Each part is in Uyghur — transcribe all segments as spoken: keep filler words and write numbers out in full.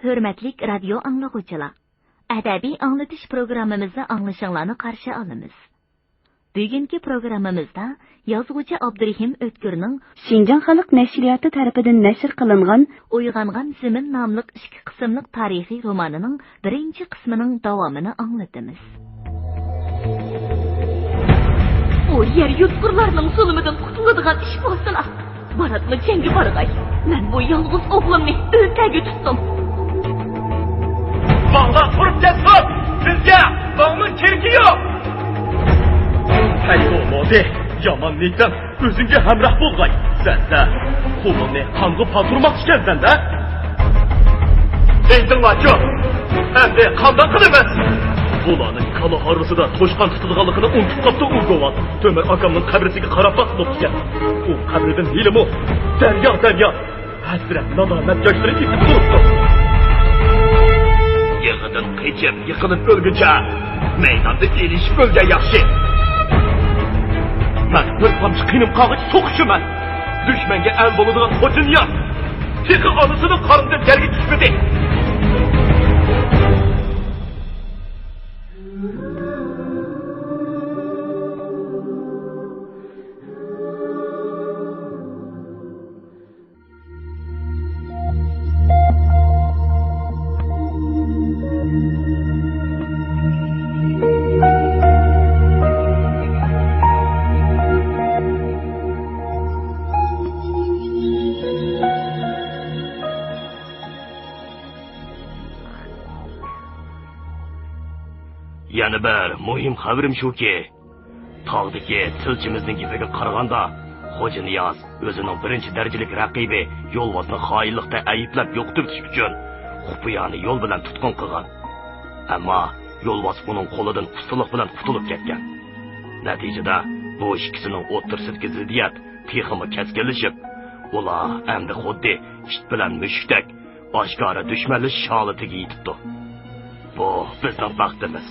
ھۆرمەتلىك رادىيو ئاڭلىغۇچىلار، ئەدەبىي ئاڭلىتىش پروگراممىمىزدا ئاڭلىشىڭلارنى قارشى ئالىمىز. بۈگۈنكى پروگراممىمىزدا يازغۇچى ئابدۇرېھىم ئۆتكۈرنىڭ شىنجاڭ خەلق نەشرىياتى تەرىپىدىن نەشر قىلىنغان ئويغانغان زېمىن ناملىق ئىككى قىسىملىق تارىخىي رومانىنىڭ بىرىنچى قىسمىنىڭ داۋامىنى ئاڭلىتىمىز. ئۇ يەر يۇتقۇرلارنىڭ زۇلۇمىدىن قۇتۇلىدىغان ئىش بولسىلا، باراتمۇ جەڭگە بارغاي. مەن بۇ يالغۇز ئوغلۇمنى ئۆلتەرگە تۇتتۇم. ماڭا قۇرۇپ كەتسۇن! بىزگە ماڭنىڭ كېرىكى يوق! پەيغۇ مودى، يامان نىيىتىڭ ئۆزۈڭگە ھەمراھ بولغاي. سەندە قولۇڭنى قانغا پاتۇرماقچىكەنسەن-دە. دەيدىڭلارچۇ، ئەمدى قانداق قىلىمىز؟ بۇلارنىڭ كالا ھارۋىسىدا توشقان تۇتىدىغانلىقىنى ئۇنتۇپ قاپتۇ ئۇ گوۋان. تۆمۈر ئاكامنىڭ قەبرىسىگە قاراپ باقماپتىكەن. ئۇ قەبرىدىن ھېلىمۇ دەريا، دەريا ھەسرەت، نادامەت ياشلىرى ئېقىپ تۇرۇپتۇ. يىغىدىن قېچىپ، يىقىلىپ ئۆلگۈچە، مەيداندا ئېلىشىپ ئۆلگەن ياخشى. مەن بىر تامچە قېنىم قالغىچە سوقۇشىمەن. دۈشمەنگە ئەل بولىدىغان خوجانىياز تېخى ئانىسىنىڭ قارنىدىن يەرگە چۈشمىدى. يەنە بىر مۇھىم خەۋىرىم شۇكى، تاغدىكى تىلچىمىزنىڭ گېپىگە قارىغاندا، خوجانىياز ئۆزىنىڭ بىرىنچى دەرىجىلىك رەقىبى يولۋاسنى خائىنلىقتا ئەيىبلەپ يوقىتىۋېتىش ئۈچۈن خۇپىيانە يول بىلەن تۇتقۇن قىلغان. ئەمما يولۋاس ئۇنىڭ قولىدىن ئۇستىلىق بىلەن قۇتۇلۇپ كەتكەن. نەتىجىدە بۇ ئىككىسىنىڭ ئوتتۇرىسىدىكى زىددىيەت تېخىمۇ كەسكىنلىشىپ، ئۇلار ئەمدى خۇددى ئىت بىلەن مۈشۈكتەك ئاشكارا دۈشمەنلىشىش ھالىتىگە يېتىپتۇ. بۇ بىزنىڭ بەختىمىز،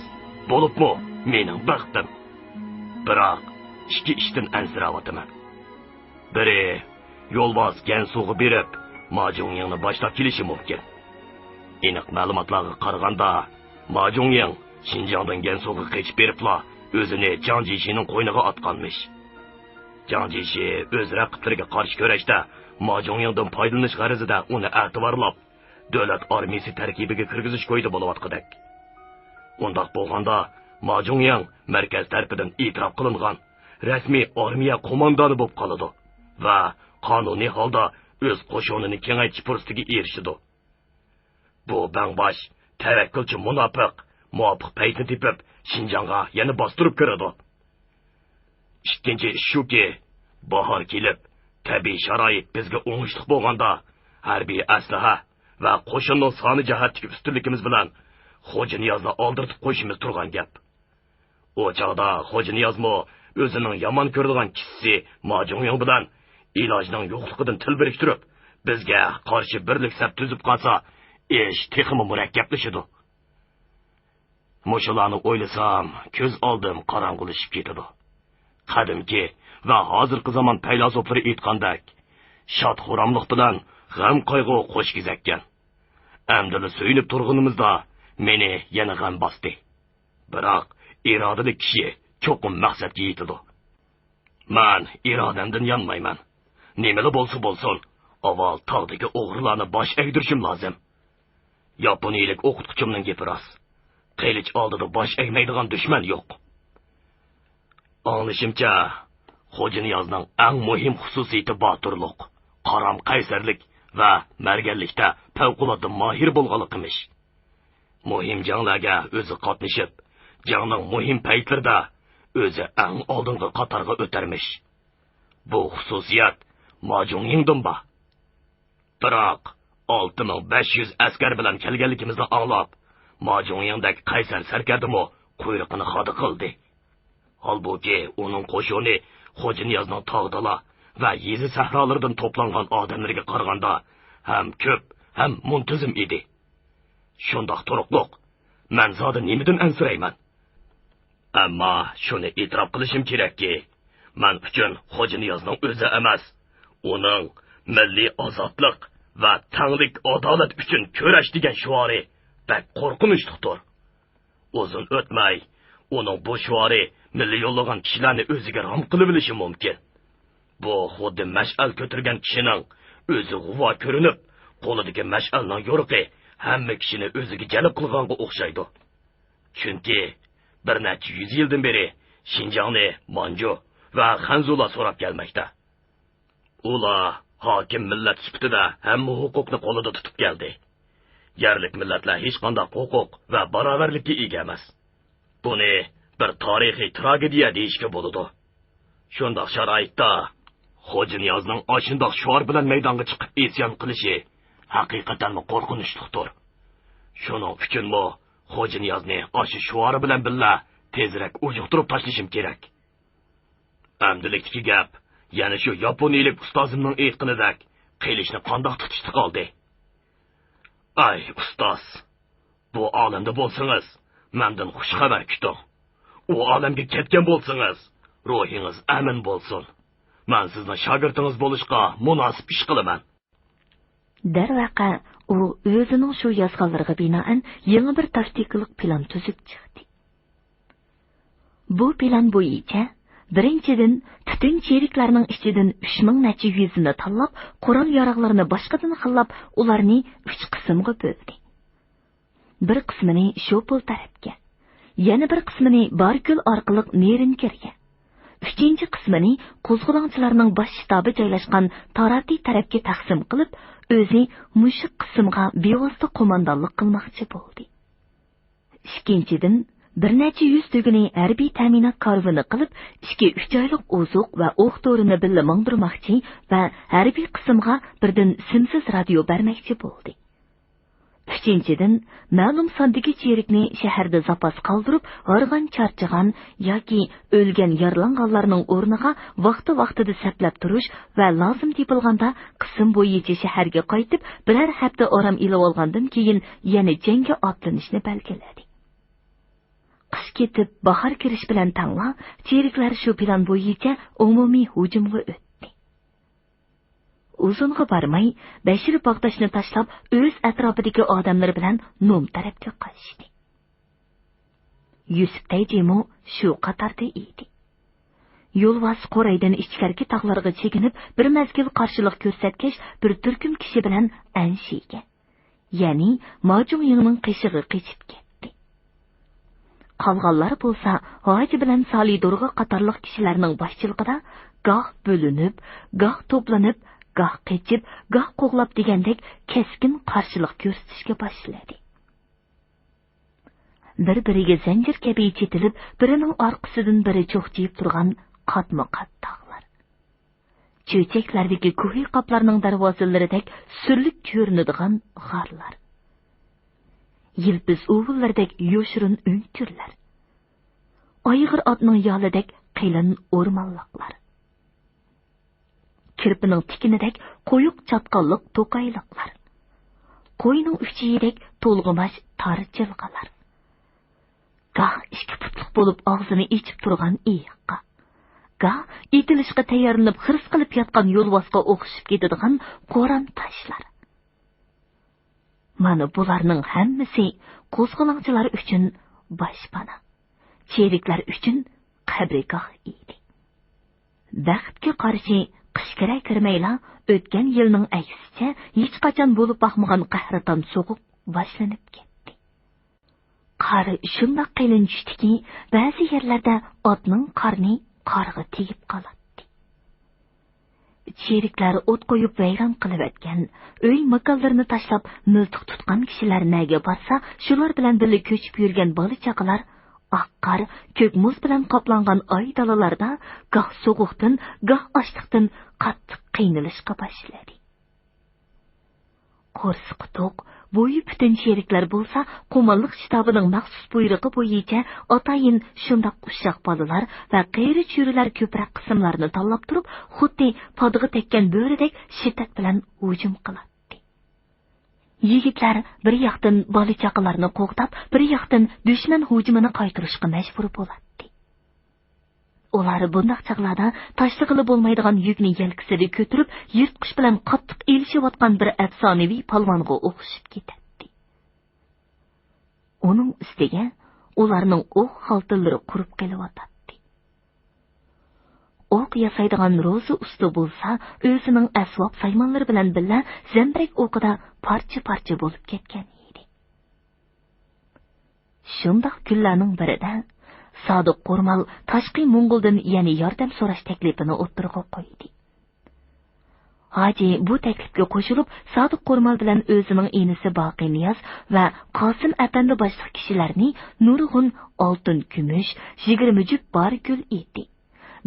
بولۇپمۇ مېنىڭ بەختىم. بىراق، ئىككى ئىشتىن ئەنسىرەۋاتىمەن. بىرى، يولۋاس گەنسۇغا بېرىپ، ما جۇڭيىڭنى باشلاپ كېلىشى مۇمكىن. ئېنىق مەلۇماتلارغا قارىغاندا، ما جۇڭيىڭ شىنجاڭدىن گەنسۇغا قېچىپ بېرىپلا، ئۆزىنى جاڭ جىشىنىڭ قوينىغا ئاتقانمىش. جاڭ جىشى ئۆز رەقىبلىرىگە قارشى كۈرەشتە ما جۇڭيىڭدىن پايدىلىنىش غەرىزىدە ئۇنى ئەتىۋارلاپ، دۆلەت ئارمىيىسى تەركىبىگە كىرگۈزۈش كويىدا بولۇۋاتقۇدەك. ئۇنداق بولغاندا، ما جۇڭيىڭ مەركەز تەرىپىدىن ئېتىراپ قىلىنغان رەسمىي ئارمىيە قوماندانى بولۇپ قالىدۇ ۋە قانۇنىي ھالدا ئۆز قوشۇنىنى كېڭەيتىش پۇرسىتىگە ئېرىشىدۇ. بۇ بەڭباش، تەۋەككۈلچى مۇناپىق مۇۋاپىق پەيتنى تېپىپ، شىنجاڭغا يەنە باستۇرۇپ كىرىدۇ. ئىككىنچى ئىش شۇكى، باھار كېلىپ، تەبىئىي شارائىت بىزگە ئوڭۇشلۇق بولغاندا، ھەربىي ئەسلىھە ۋە قوشۇننىڭ سانى جەھەتتىكى ئۈستۈنلۈكىمىز بىلەن خوجانىيازنى ئالدىرىتىپ قويۇشىمىز تۇرغان گەپ. ئۇ چاغدا خوجانىيازمۇ ئۆزىنىڭ يامان كۆرىدىغان كىشىسى ما جۇڭيىڭ بىلەن ئىلاجنىڭ يوقلۇقىدىن تىل بىرىكتۈرۈپ، بىزگە قارشى بىرلىك سەپ تۈزۈپ قالسا، ئىش تېخىمۇ مۇرەككەپلىشىدۇ. مۇشۇلارنى ئويلىسام، كۆز ئالدىم قاراڭغۇلىشىپ كېتىدۇ. قەدىمكى ۋە ھازىرقى زامان پەيلاسوپلىرى ئېيتقاندەك، شاد-خۇراملىق بىلەن غەم-قايغۇ قوش كېزەككەن. ئەمدىلا سۆيۈنۈپ تۇرغىنىمىزدا مېنى يەنە غەم باستى. بىراق، ئىرادىلىك كىشى چوقۇم مەقسەتكە يېتىدۇ. مەن ئىرادەمدىن يانمايمەن. نېمىلا بولسا بولسۇن، ئاۋۋال تاغدىكى ئوغرىلارنى باش ئەگدۈرۈشۈم لازىم. ياپونىيەلىك ئوقۇتقۇچىمنىڭ گېپى راست. قىلىچ ئالدىدا باش ئەگمەيدىغان دۈشمەن يوق. ئاڭلىشىمچە، خوجانىيازنىڭ ئەڭ مۇھىم خۇسۇسىيىتى باتۇرلۇق، قارام قەيسەرلىك ۋە مەرگەنلىكتە پەۋقۇلئاددە ماھىر بولغانلىقىمىش. مۇھىم جەڭلەرگە ئۆزى قاتنىشىپ، جەڭنىڭ مۇھىم پەيتلىرىدە ئۆزى ئەڭ ئالدىنقى قاتارغا ئۆتەرمىش. بۇ خۇسۇسىيەت ما جۇڭيىڭدىن بار. بىراق، ئالتە مىڭ بەش يۈز ئەسكەر بىلەن كەلگەنلىكىمىزنى ئاڭلاپ، ما جۇڭيىڭدەك قەيسەر سەركەردىمۇ قۇيرۇقىنى خادا قىلدى. ھالبۇكى، ئۇنىڭ قوشۇنى خوجانىيازنىڭ تاغ-دالا ۋە يېزا-سەھرالىرىدىن توپلانغان ئادەملىرىگە قارىغاندا ھەم كۆپ، ھەم مۇنتىزىم ئىدى. شۇنداق تۇرۇقلۇق، مەن زادى نېمىدىن ئەنسىرەيمەن؟ ئەمما شۇنى ئېتىراپ قىلىشىم كېرەككى، مەن ئۈچۈن خوجانىيازنىڭ ئۆزى ئەمەس، ئۇنىڭ مىللىي ئازادلىق ۋە تەڭلىك، ئادالەت ئۈچۈن كۈرەش دېگەن شوئارى بەك قورقۇنچلۇقتۇر. ئۇزۇن ئۆتمەي، ئۇنىڭ بۇ شوئارى مىليونلىغان كىشىلەرنى ئۆزىگە رام قىلىۋېلىشى مۇمكىن. بۇ خۇددى مەشئەل كۆتۈرگەن كىشىنىڭ ئۆزى غۇۋا كۆرۈنۈپ، قولىدىكى مەشئەلنىڭ يورۇقى ھەممە كىشىنى ئۆزىگە جەلپ قىلغانغا ئوخشايدۇ. چۈنكى بىر نەچچە يۈز يىلدىن بېرى شىنجاڭنى مانجۇ ۋە خەنزۇلار سوراپ كەلمەكتە. ئۇلار ھاكىم مىللەت سۈپىتىدە ھەممە ھوقۇقنى قولىدا تۇتۇپ كەلدى. يەرلىك مىللەتلەر ھېچقانداق ھوقۇق ۋە باراۋەرلىككە ئىگە ئەمەس. بۇنى بىر تارىخىي تراگېدىيە دېيىشكە بولىدۇ. شۇنداق شارائىتتا خوجانىيازنىڭ ئاشۇنداق شوئار بىلەن مەيدانغا چىقىپ ئىسيان قىلىشى ھەقىقەتەنمۇ قورقۇنچلۇقتۇر. شۇنىڭ ئۈچۈنمۇ خوجانىيازنى ئاشۇ شوئارى بىلەن بىللە تېزرەك ئۇجۇقتۇرۇپ تاشلىشىم كېرەك. ئەمدىلىكتىكى گەپ يەنە شۇ ياپونىيىلىك ئۇستازىمنىڭ ئېيتقىنىدەك قىلىچنى قانداق تۇتۇشتا قالدى. ئاي ئۇستاز، بۇ ئالەمدە بولسىڭىز، مەندىن خۇش خەۋەر كۈتۈڭ. ئۇ ئالەمگە كەتكەن بولسىڭىز، روھىڭىز ئەمىن بولسۇن. مەن سىزنىڭ شاگىرتىڭىز بولۇشقا مۇناسىپ ئىش قىلىمەن. دەرۋەقە، ئۇ ئۆزىنىڭ شۇ يازغانلىرىغا بىنائەن يېڭى بىر تاكتىكىلىق پىلان تۈزۈپ چىقتى. بۇ پىلان بويىچە، بىرىنچىدىن، پۈتۈن چېرىكلەرنىڭ ئىچىدىن ئۈچ مىڭ نەچچە يۈزىنى تاللاپ، قورال-ياراغلىرىنى باشقىدىن خىللاپ، ئۇلارنى ئۈچ قىسىمغا بۆلدى. بىر قىسمىنى شوپۇل تەرەپكە، يەنە بىر قىسمىنى باركۆل ئارقىلىق نېرىنكىرگە، ئۈچىنچى قىسمىنى قوزغىلاڭچىلارنىڭ باش شتابى جايلاشقان تاراتى تەرەپكە تەقسىم قىلىپ، ئۆزى مۇشۇ قىسىمغا بىۋاسىتە قوماندانلىق قىلماقچى بولدى. ئىككىنچىدىن، بىر نەچچە يۈز تۆگىنى ھەربىي تەمىنات كارۋىنى قىلىپ، ئىككى-ئۈچ ئايلىق ئوزۇق ۋە ئوق-دورىنى بىللە ماڭدۇرماقچى ۋە ھەربىي قىسىمغا بىردىن سىمسىز رادىيو بەرمەكچى بولدى. ئۈچىنچىدىن، مەلۇم ساندىكى چېرىكنى شەھەردە زاپاس قالدۇرۇپ، ھارغان-چارچىغان ياكى ئۆلگەن، يارىلانغانلارنىڭ ئورنىغا ۋاقتى-ۋاقتىدا سەپلەپ تۇرۇش ۋە لازىم تېپىلغاندا قىسىم بويىچە شەھەرگە قايتىپ، بىرەر ھەپتە ئارام ئېلىۋالغاندىن كېيىن يەنە جەڭگە ئاتلىنىشنى بەلگىلىدى. قىش كېتىپ، باھار كىرىش بىلەن تەڭلا، چېرىكلەر شۇ پىلان بويىچە ئومۇمىي ھۇجۇمغا ئۆتتى. ئۇزۇنغا بارماي، بەشىر باغداشنى تاشلاپ، ئۆز ئەتراپىدىكى ئادەملىرى بىلەن نوم تەرەپكە قاچتى. يۈسۈپ تەيجىمۇ شۇ قاتاردا ئىدى. يولۋاس قورايدىن ئىچكەركى تاغلارغا چېكىنىپ، بىر مەزگىل قارشىلىق كۆرسەتكەچ، بىر تۈركۈم كىشى بىلەن ئەنشىگە، يەنى ماجۇڭيىڭنىڭ قېشىغا قېچىپ كەتتى. قالغانلار بولسا ھاجى بىلەن سالى دورغا قاتارلىق كىشىلەرنىڭ باشچىلىقىدا گاھ بۆلۈنۈپ، گاھ توپلىنىپ، گاھ قېچىپ، گاھ قوغلاپ دېگەندەك كەسكىن قارشىلىق كۆرسىتىشكە باشلىدى. بىر-بىرىگە زەنجىر كەبى چېتىلىپ، بىرىنىڭ ئارقىسىدىن بىرى چوقچىيىپ تۇرغان قاتمۇ قات تاغلار. چۆچەكلەردىكى كوھلى قاپلارنىڭ دەرۋازىلىرىدەك سۈرلۈك كۆرۈنىدىغان غارلار. يىلپىز ئۇۋۇللىرىدەك يوشۇرۇن ئۆڭكۈرلەر. ئايغىر ئاتنىڭ يالىدەك قېلىن ئورمانلىقلار. كىرپىنىڭ تىكىنىدەك قويۇق چاتقاللىق توقايلىقلار. قوينىڭ ئۈچىيىدەك تولغىماچ تار جىلغىلار. گاھ ئىككى پۇتلۇق بولۇپ ئاغزىنى ئېچىپ تۇرغان ئېيىققا، گاھ ئېتىلىشقا تەييارلىنىپ خىرىس قىلىپ ياتقان يولۋاسقا ئوخشىشىپ كېتىدىغان قورام تاشلار. مانا بۇلارنىڭ ھەممىسى قوزغىلاڭچىلار ئۈچۈن باشپانا، چېرىكلەر ئۈچۈن قەبرىگاھ ئىدى. بەختكە قارشى، قىش كىرە كىرمەيلا، ئۆتكەن يىلنىڭ ئەكسىچە، ھېچقاچان بولۇپ باقمىغان قەھرىتان سوغۇق باشلىنىپ كەتتى. قار شۇنداق قېلىن چۈشتىكى، بەزى يەرلەردە ئاتنىڭ قارنى قارغا تېگىپ قالاتتى. چېرىكلەر ئوت قويۇپ ۋەيران قىلىۋەتكەن، ئۆي ماكانلىرىنى تاشلاپ مىلتىق تۇتقان كىشىلەر نەگە بارسا، شۇلار بىلەن بىللە كۆچۈپ يۈرگەن بالا-چاقىلار ئاق قار، كۆك مۇز بىلەن قاپلانغان ئاي دالىلاردا گاھ سوغۇقتىن، گاھ ئاچلىقتىن قاتتىق قىينىلىشقا باشلىدى. قورسىقى توق، بويى پۈتۈن چېرىكلەر بولسا قومانلىق شتابىنىڭ مەخسۇس بۇيرۇقى بويىچە ئاتايىن شۇنداق ئۇششاق بالىلار ۋە قېرى-چۈرىلەر كۆپرەك قىسىملارنى تاللاپ تۇرۇپ، خۇددى پادىغا تەگكەن بۆرىدەك شىددەت بىلەن ھۇجۇم قىلاتتى. يىگىتلەر بىر ياقتىن بالا-چاقىلارنى قوغداپ، بىر ياقتىن دۈشمەن ھۇجۇمىنى قايتۇرۇشقا مەجبۇر بولاتتى. ئۇلار بۇنداق چاغلاردا تاشلىغىلى بولمايدىغان يۈكنى يەلكىسىدە كۆتۈرۈپ، يىرتقۇچ بىلەن قاتتىق ئېلىشىۋاتقان بىر ئەپسانىۋى پالۋانغا ئوخشىشىپ كېتەتتى. ئۇنىڭ ئۈستىگە ئۇلارنىڭ ئوق خالتىلىرى قۇرۇپ قېلىۋاتاتتى. ئوق ياسايدىغان روزى ئۇستا بولسا ئۆزىنىڭ ئەسۋاب سايمانلىرى بىلەن بىللە زەمبىرەك ئوقىدا پارچە-پارچە بولۇپ كەتكەن ئىدى. شۇنداق كۈنلەرنىڭ بىرىدە سادىق قورمال تاشقى موڭغۇلدىن يەنە ياردەم سوراش تەكلىپىنى ئوتتۇرىغا قويدى. ھاجى بۇ تەكلىپكە قوشۇلۇپ، سادىق قورمال بىلەن ئۆزىنىڭ ئىنىسى باقىنىياز ۋە قاسىم ئەپەندى باشلىق كىشىلەرنى نۇرغۇن ئالتۇن، كۈمۈش، يىگىرمە جۈپ بارىگۈل ئېتى،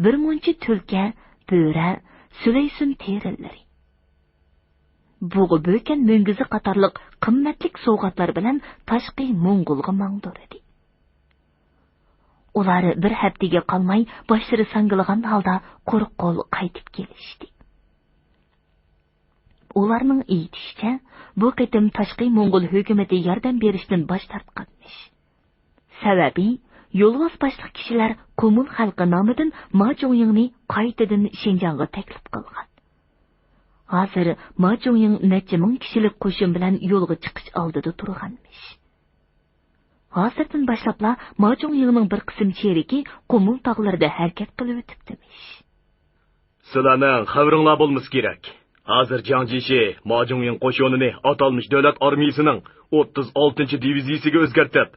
بىر مۇنچە تۈلكە، بۆرە، سۈلەيسۈن تېرىلىرى، بۇغا بۆكەن مۈڭگۈزى قاتارلىق قىممەتلىك سوۋغاتلار بىلەن تاشقى موڭغۇلغا ماڭدۇردى. ئۇلار بىر ھەپتىگە قالماي باشلىرى ساڭگىلىغان ھالدا قۇرۇق قول قايتىپ كېلىشتى. ئۇلارنىڭ ئېيتىشىچە، بۇ قېتىم تاشقى موڭغۇل ھۆكۈمىتى ياردەم بېرىشتىن باش تارتقانمىش. سەۋەبى، يولۋاس باشلىق كىشىلەر قۇمۇل خەلقى نامىدىن ما جۇڭيىڭنى قايتىدىن شىنجاڭغا تەكلىپ قىلغان. ھازىر ما جۇڭيىڭ نەچچە مىڭ كىشىلىك قوشۇن بىلەن يولغا چىقىش ئالدىدا تۇرغانمىش. ھازىردىن باشلاپلا ما جۇڭيىڭنىڭ بىر قىسىم چېرىكى قۇمۇل تاغلىرىدا ھەرىكەت قىلىۋېتىپتىمىش. سىلەرنىڭ خەۋىرىڭلار بولمىسا كېرەك. ھازىر جياڭ جيېشى ما جۇڭيىڭ قوشۇنىنى ئاتالمىش دۆلەت ئارمىيىسىنىڭ ئوتتۇز ئالتىنچى دىۋىزىيىسىگە ئۆزگەرتىپ،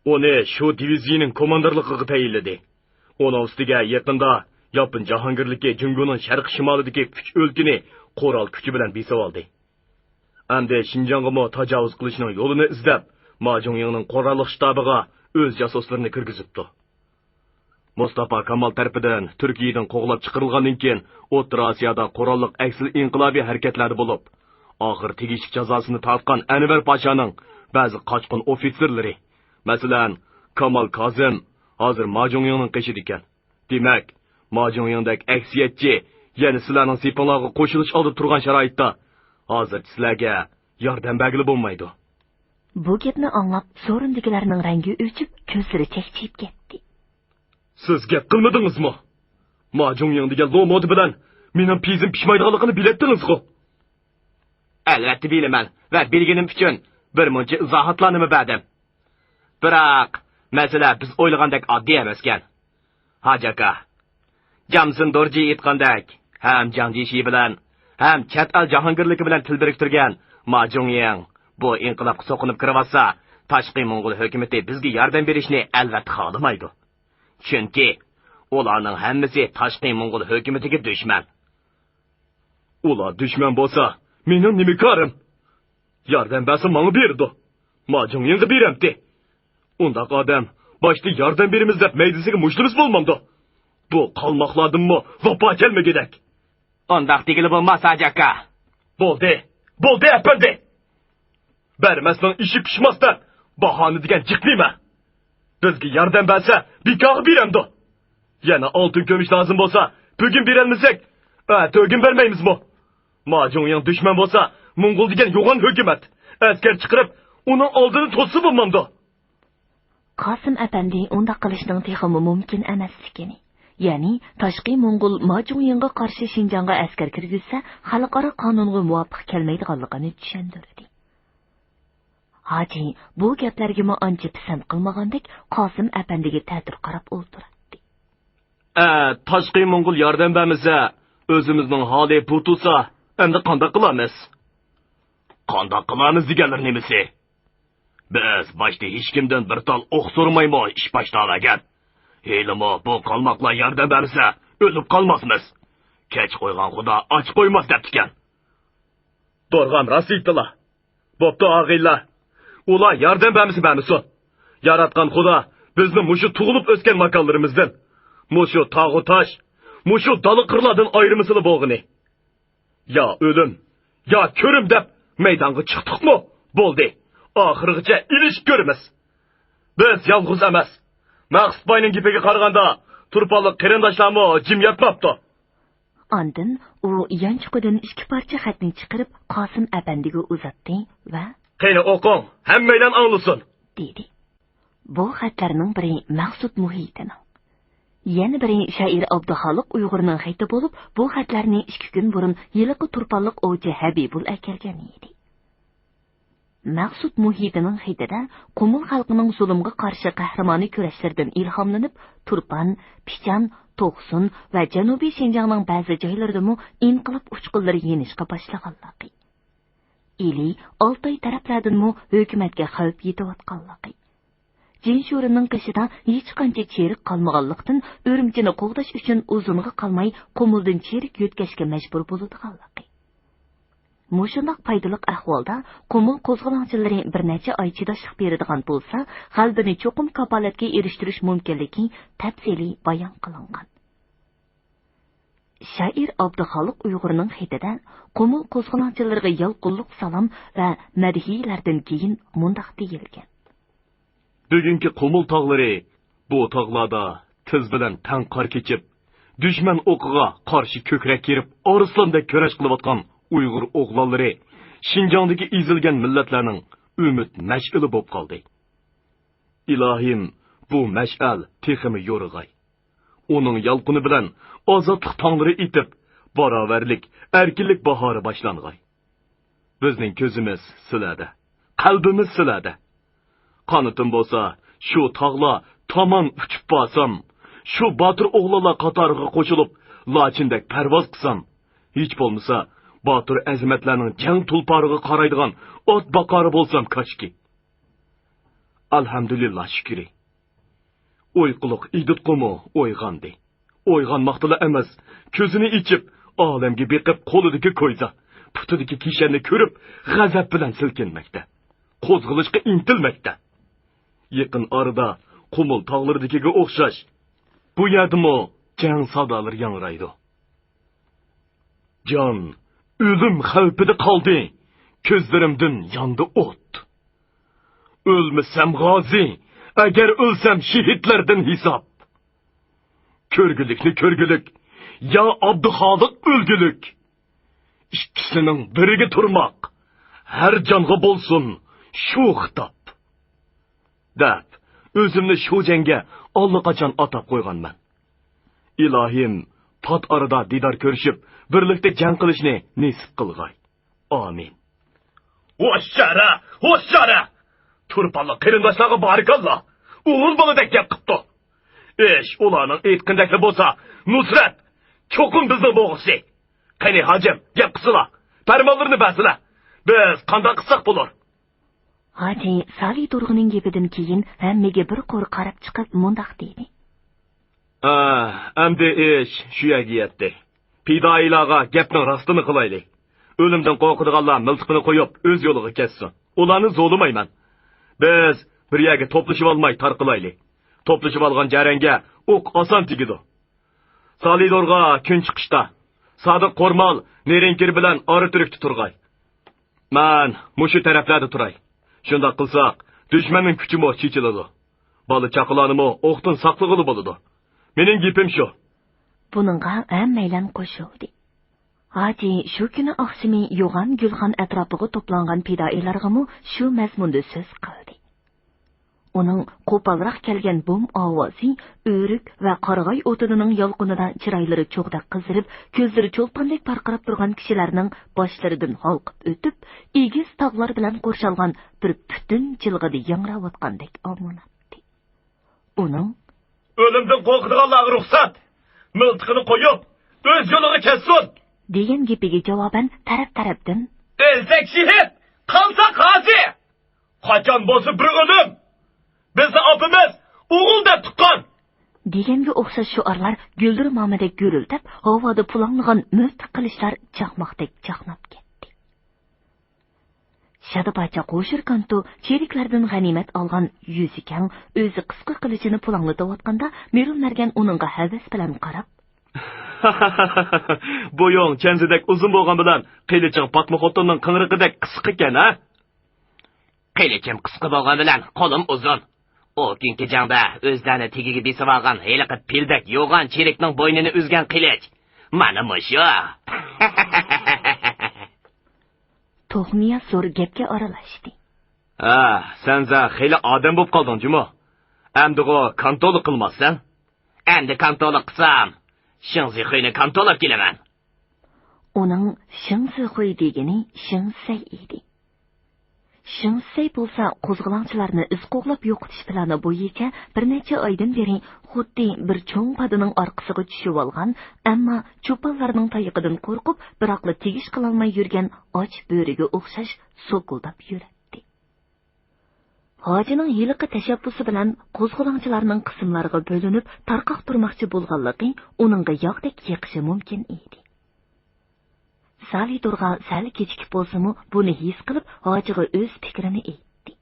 ئۇنى شۇ دىۋىزىيىنىڭ كوماندىرلىقىغا تەيىنلىدى. ئۇنىڭ ئۈستىگە يېقىندا ياپون جاھانگىرلىكى جۇڭگونىڭ شەرقىي شىمالىدىكى ئۈچ ئۆلكىنى قورال كۈچى بىلەن بېسىۋالدى. ئەمدى شىنجاڭغىمۇ تاجاۋۇز قىلىشنىڭ يولىنى ئىزدەپ، ما جۇڭيىڭنىڭ قوراللىق شتابىغا ئۆز جاسۇسلىرىنى كىرگۈزۈپتۇ. مۇستاپا كامال تەرىپىدىن تۈركىيەدىن قوغلاپ چىقىرىلغاندىن كېيىن، ئوتتۇرا ئاسىيادا قوراللىق ئەكسىل ئىنقىلابىي ھەرىكەتلەردە بولۇپ، ئاخىر تېگىشلىك جازاسىنى تارتقان ئەنۋەر پاشانىڭ بەزى قاچقۇن ئوفىتسېرلىرى، مەسىلەن، كامال كازىم ھازىر ما جۇڭيىڭنىڭ قېشىدىكەن. دېمەك، ما جۇڭيىڭدەك ئەكسىيەتچى يەنە سىلەرنىڭ سېپىڭلارغا قوشۇلۇش ئالدىدا تۇرغان شارائىتتا، ھازىرچە سىلەرگە ياردەم بەرگىلى بولمايدۇ. بۇ گەپنى ئاڭلاپ، سورۇندىكىلەرنىڭ رەڭگى ئۆچۈپ، كۆزلىرى چەكچىيىپ كەتتى. سىز گەپ قىلمىدىڭىزمۇ؟ ما جۇڭيىڭ دېگەن لو مودا بىلەن مېنىڭ پېيىزىم پىشمايدىغانلىقىنى بىلەتتىڭىزغۇ؟ ئەلۋەتتە بىلىمەن ۋە بىلگىنىم ئۈچۈن بىر مۇنچە ئىزاھاتلارنىمۇ بەردىم. بىراق، مەسىلە بىز ئويلىغاندەك ئاددىي ئەمەسكەن. ھاجى ئاكا، جامسىن دورجى ئېيتقاندەك، ھەم جاڭ جيېشى بىلەن، ھەم چەت ئەل جاھانگىرلىكى بىلەن تىل بىرىكتۈرگەن ما جۇڭيىڭ بۇ ئىنقىلابقا سوقۇنۇپ كىرىۋاتسا، تاشقى موڭغۇل ھۆكۈمىتى بىزگە ياردەم بېرىشنى ئەلۋەتتە خالىمايدۇ. چۈنكى ئۇلارنىڭ ھەممىسى تاشقى موڭغۇل ھۆكۈمىتىگە دۈشمەن. ئۇلار دۈشمەن بولسا، مېنىڭ نېمە كارىم؟ ياردەم بەرسە ماڭا بېرىدۇ. ما جۇڭيىڭغا بېرەمتى؟ ئۇنداق ئادەم باشتا ياردەم بېرىمىز دەپ مەيدىسىگە مۇشتلىمىسا بولمامدۇ؟ بۇ قالماقلاردىنمۇ ۋاپا كەلمىگۈدەك. ئۇنداق دېگىلى بولماس، ھاجى ئاكا. بولدى، بولدى، ئەپەندى! بەرمەسنىڭ ئىشى پىشماس دەپ باھانە دېگەن جىق نېمە؟ بىزگە ياردەم بەرسە، بىكارغا بېرەمدۇ؟ يەنە ئالتۇن كۈمۈش لازىم بولسا، بۈگۈن بېرەلمىسەك، ئەتىگۈن بەرمەيمىزمۇ؟ ما جۇڭيىڭ دۈشمەن بولسا، موڭغۇل دېگەن يوغان ھۆكۈمەت ئەسكەر چىقىرىپ، ئۇنىڭ ئالدىنى توسسا بولمامدۇ؟ قاسىم ئەپەندى ئۇنداق قىلىشنىڭ تېخىمۇ مۇمكىن ئەمەسلىكىنى، يەنى تاشقى موڭغۇل ما جۇڭيىڭغا قارشى شىنجاڭغا ئەسكەر كىرگۈزسە، خەلقئارا قانۇنغا مۇۋاپىق كەلمەيدىغانلىقىنى چۈشەندۈردى. ھاجى بۇ گەپلەرگىمۇ ئانچە پىسەنت قىلمىغاندەك، قاسىم ئەپەندىگە تەتۈر قاراپ ئولتۇراتتى. ئە، تاشقى موڭغۇل ياردەم بەرمىسە، ئۆزىمىزنىڭ ھالى بۇ تۇرسا، ئەمدى قانداق قىلارمىز؟ قانداق قىلارمىز دېگەنلىرى نېمىسى؟ بىز باشتا ھېچكىمدىن بىر تال ئوق سورىمايمۇ ئىش باشلاۋەرگەن. ھېلىمۇ بۇ قالماقلار ياردەم بەرمىسە، ئۆلۈپ قالماسمىز. كەچ قويغان خۇدا ئاچ قويماس دەپتىكەن. دورغام راست ئېيتتىلا. بوپتۇ، ئاغىنىلەر. ئۇلار ياردەم بەرمىسە بەرمىسۇن. ياراتقان خۇدا بىزنى مۇشۇ تۇغۇلۇپ ئۆسكەن ماكانلىرىمىزدىن، مۇشۇ تاغۇ تاش، مۇشۇ دالا قىرلاردىن ئايرىمىسىلا بولغىنى. يا ئۆلۈم، يا كۆرۈم دەپ مەيدانغا چىقتۇقمۇ؟ بولدى. ئاخىرغىچە ئېلىشىپ كۆرىمىز. بىز يالغۇز ئەمەس. مەقسۇت باينىڭ گېپىگە قارىغاندا، تۇرپانلىق قېرىنداشلارمۇ جىم ياتماپتۇ. ئاندىن ئۇ يانچۇقىدىن ئىككى پارچە خەتنى چىقىرىپ، قاسىم ئەپەندىگە ئۇزاتتى ۋە قېنى ئوقۇڭ، ھەممەيلەن ئاڭلىسۇن. دېدى. بۇ خەتلەرنىڭ بىرى مەقسۇت مۇھىتىنىڭ، يەنە بىرى شائىر ئابدۇخالىق ئۇيغۇرنىڭ خېتى بولۇپ، بۇ خەتلەرنى ئىككى كۈن بۇرۇن ھېلىقى تۇرپانلىق ئوۋچى ھەبىبۇل ئەكەلگەن ئىدى. مەقسۇت مۇھىتىنىڭ خېتىدە قۇمۇل خەلقىنىڭ زۇلۇمغا قارشى قەھرىمانىي كۈرەشلىرىدىن ئىلھاملىنىپ، تۇرپان، پىچان، توقسۇن ۋە جەنۇبىي شىنجاڭنىڭ بەزى جايلىرىدىمۇ ئىنقىلاب ئۇچقۇنلىرى يېنىشقا باشلىغانلىقى، ئىلى، ئالتاي تەرەپلەردىنمۇ ھۆكۈمەتكە خەۋپ يېتىۋاتقانلىقى، جىنشورىنىڭ قېشىدا ھېچقانچە چېرىك قالمىغانلىقتىن، ئۈرۈمچىنى قوغداش ئۈچۈن ئۇزۇنغا قالماي قۇمۇلدىن چېرىك يۆتكەشكە مەجبۇر بولىدىغانلىقى. مۇشۇنداق پايدىلىق ئەھۋالدا قۇمۇل قوزغىلاڭچىلىرى بىر نەچچە ئاي چىداشلىق بېرىدىغان بولسا، غەلىبىنى چوقۇم كاپالەتكە ئېرىشتۈرۈش مۇمكىنلىكى تەپسىلىي بايان قىلىنغان. شائىر ئابدۇخالىق ئۇيغۇرنىڭ خېتىدە قۇمۇل قوزغىلاڭچىلىرىغا يالقۇنلۇق سالام ۋە مەدھىيەلەردىن كېيىن مۇنداق دېيىلگەن. بۈگۈنكى قۇمۇل تاغلىرى، بۇ تاغلاردا تىز بىلەن تەڭ قار كېچىپ، دۈشمەن ئوقىغا قارشى كۆكرەك كېرىپ، ئارسلاندەك كۈرەش قىلىۋاتقان ئۇيغۇر ئوغلانلىرى شىنجاڭدىكى ئېزىلگەن مىللەتلەرنىڭ ئۈمىد مەشئىلى بولۇپ قالدى. ئىلاھىم، بۇ مەشئەل تېخىمۇ يورۇغاي. ئۇنىڭ يالقۇنى بىلەن ئازادلىق تاڭلىرى ئېتىپ، باراۋەرلىك، ئەركىنلىك باھارى باشلانغاي. بىزنىڭ كۆزىمىز سىلەردە، قەلبىمىز سىلەردە. قانىتىم بولسا شۇ تاغلار تامان ئۇچۇپ بارسام، شۇ باتۇر ئوغلانلار قاتارىغا قوشۇلۇپ، لاچىندەك پەرۋاز قىلسام، ھېچ بولمىسا باتۇر ئەزىمەتلەرنىڭ جەڭ تۇلپارىغا قارايدىغان ئات باقارى بولسام كاشكى. ئەلھەمدۇلىللا شۈكرى. ئۇيقۇلۇق ئىدىتقۇمۇ ئويغاندى. ئويغانماقتىلا ئەمەس، كۆزىنى ئېچىپ، ئالەمگە بېقىپ قولىدىكى كويزا، پۇتىدىكى كىشەننى كۆرۈپ، غەزەپ بىلەن سىلكىنمەكتە. قوزغىلىشقا ئىنتىلمەكتە. يېقىن ئارىدا قۇمۇل تاغلىرىدىكىگە ئوخشاش، بۇ يەردىمۇ جەڭ سادالىرى ياڭرايدۇ. جان، ئۆلۈم خەۋپىدە قالدى، كۆزلىرىمدىن ياندى ئوت. ئۆلمىسەم غازى، ئەگەر ئۆلسەم شېھىتلەردىن ھېساب. كۆرگۈلۈكنى كۆرگۈلۈك، يا ئابدۇخالىق ئۆلگۈلۈك. ئىككىسىنىڭ بىرىگە تۇرماق، ھەر جانغا بولسۇن شۇ خىتاب. دەپ، ئۆزۈمنى شۇ جەڭگە ئاللىقاچان ئاتاپ قويغانمەن. ئىلاھىم، پات ئارىدا دىدار كۆرۈشۈپ، بىرلىكتە جەڭ قىلىشنى نېسىپ قىلغاي. ئامىن. ھوشيارە، ھوشيارە! تۇرپانلىق قېرىنداشلارغا بارىكاللا! ئوغۇل بالىدەك گەپ قىپتۇ. ئىش ئۇلارنىڭ ئېيتقىنىدەكلا بولسا، نۇسرەت چوقۇم بىزنىڭ بوغۇسى. قېنى، ھاجىم، گەپ قىلسىلا، پەرمانلىرىنى بەرسىلە. بىز قانداق قىلساق بولۇر؟ ھاجى سالى دورغىنىڭ گېپىدىن كېيىن ھەممىگە بىر قۇر قاراپ چىقىپ مۇنداق دېدى. ئا، ئەمدى ئىش شۇ يەرگە يەتتى. پىدائىيلارغا گەپنىڭ راستىنى قىلايلى. ئۆلۈمدىن قورقىدىغانلار مىلتىقىنى قويۇپ، ئۆز يولىغا كەتسۇن. ئۇلارنى زورلىمايمەن. بىز بىر يەرگە توپلىشىۋالماي تارقىلايلى. توپلىشىۋالغان جەرەڭگە ئوق ئاسان تېگىدۇ. سالىدورغا كۈن چىقىشتا، سادىق قورمال نېرىنكىر بىلەن ئارا تۈرۈكتە تۇرغاي. مەن مۇشۇ تەرەپلەردە تۇراي. شۇنداق قىلساق، دۈشمەننىڭ كۈچىمۇ چېچىلىدۇ. بالا-چاقىلارنىمۇ ئوقتىن ساقلىغىلى بولىدۇ. مېنىڭ گېپىم شۇ. بۇنىڭغا ھەممەيلەن قوشۇلدى. ھاجى شۇ كۈنى ئاخشىمى يوغان گۈلخان ئەتراپىغا توپلانغان پىدائىيلارغىمۇ شۇ مەزمۇندا سۆز قىلدى. ئۇنىڭ قوپالراق كەلگەن بوم ئاۋازى ئۆرۈك ۋە قارىغاي ئوتۇنىنىڭ يالقۇنىدا چىرايلىرى چوغدەك قىزىرىپ، كۆزلىرى چولپاندەك پارقىراپ تۇرغان كىشىلەرنىڭ باشلىرىدىن ھالقىپ ئۆتۈپ، ئېگىز تاغلار بىلەن قورشالغان بىر پۈتۈن جىلغىدا ياڭراۋاتقاندەك ئاڭلىناتتى. ئۇنىڭ ئۆلۈمدىن قورقىدىغانلارغا رۇخسەت! مىلتىقىنى قويۇپ، ئۆز يولىغا كەتسۇن! دېگەن گېپىگە جاۋابەن تەرەپ-تەرەپتىن ئۆلسەك شېھىت، قالساق غازى! قاچان بولسا بىر ئۆلۈم! بىزنى ئاپىمىز ئوغۇل دەپ تۇغقان! دېگەنگە ئوخشاش شوئارلار گۈلدۈرمامىدەك گۈرۈلدەپ، ھاۋادا پۇلاڭلىغان مىلتىق قىلىچلار چاقماقتەك چاقناپ كەتتى. شادىباچا قوشۇر كانتو چېرىكلەردىن غەنىيمەت ئالغان يۈزى كەڭ، ئۆزى قىسقا قىلىچىنى پۇلاڭلىتىۋاتقاندا، مىرۇل مەرگەن ئۇنىڭغا ھەۋەس بىلەن قاراپ، بويۇڭ چەنزىدەك ئۇزۇن بولغان بىلەن، قىلىچىڭ پاتما خوتۇننىڭ قىڭرىقىدەك قىسقىكەن، ھە؟ قىلىچىم قىسقا بولغان بىلەن قولۇم ئۇزۇن. ئۇ كۈنكى جەڭدە ئۆزلەرنى تېگىگە بېسىۋالغان ھېلىقى پىلدەك يوغان چېرىكنىڭ بوينىنى ئۈزگەن قىلىچ. مانا مۇشۇ. توخمىياز زور گەپكە ئارىلاشتى. ھە، سەنزە خېلى ئادەم بولۇپ قالدىڭ جۇمۇ. ئەمدىغۇ كانتولۇق قىلماسسەن؟ ئەمدى كانتونلۇق قىلسام، شېڭ زىخۇينى كانتونلاپ كېلىمەن. ئۇنىڭ شېڭ زىخۇي دېگىنى شېڭ سەي ئىدى. شېڭ سەي بولسا قوزغىلاڭچىلارنى ئىز قوغلاپ يوقىتىش پىلانى بويىچە بىر نەچچە ئايدىن بېرى خۇددى بىر چوڭ پادىنىڭ ئارقىسىغا چۈشۈۋالغان، ئەمما چوپانلارنىڭ تايىقىدىن قورقۇپ، بىراقلا تېگىش قىلالماي يۈرگەن ئاچ بۆرىگە ئوخشاش سوكۇلداپ يۈرەتتى. ھاجىنىڭ ھېلىقى تەشەببۇسى بىلەن قوزغىلاڭچىلارنىڭ قىسىملارغا بۆلۈنۈپ، تارقاق تۇرماقچى بولغانلىقى ئۇنىڭغا ياغدەك يېقىشى مۇمكىن ئىدى. سالى تورغا سەل كېچىكىپ بولسىمۇ، بۇنى ھېس قىلىپ، ھاجىغا ئۆز پىكرىنى ئېيتتى.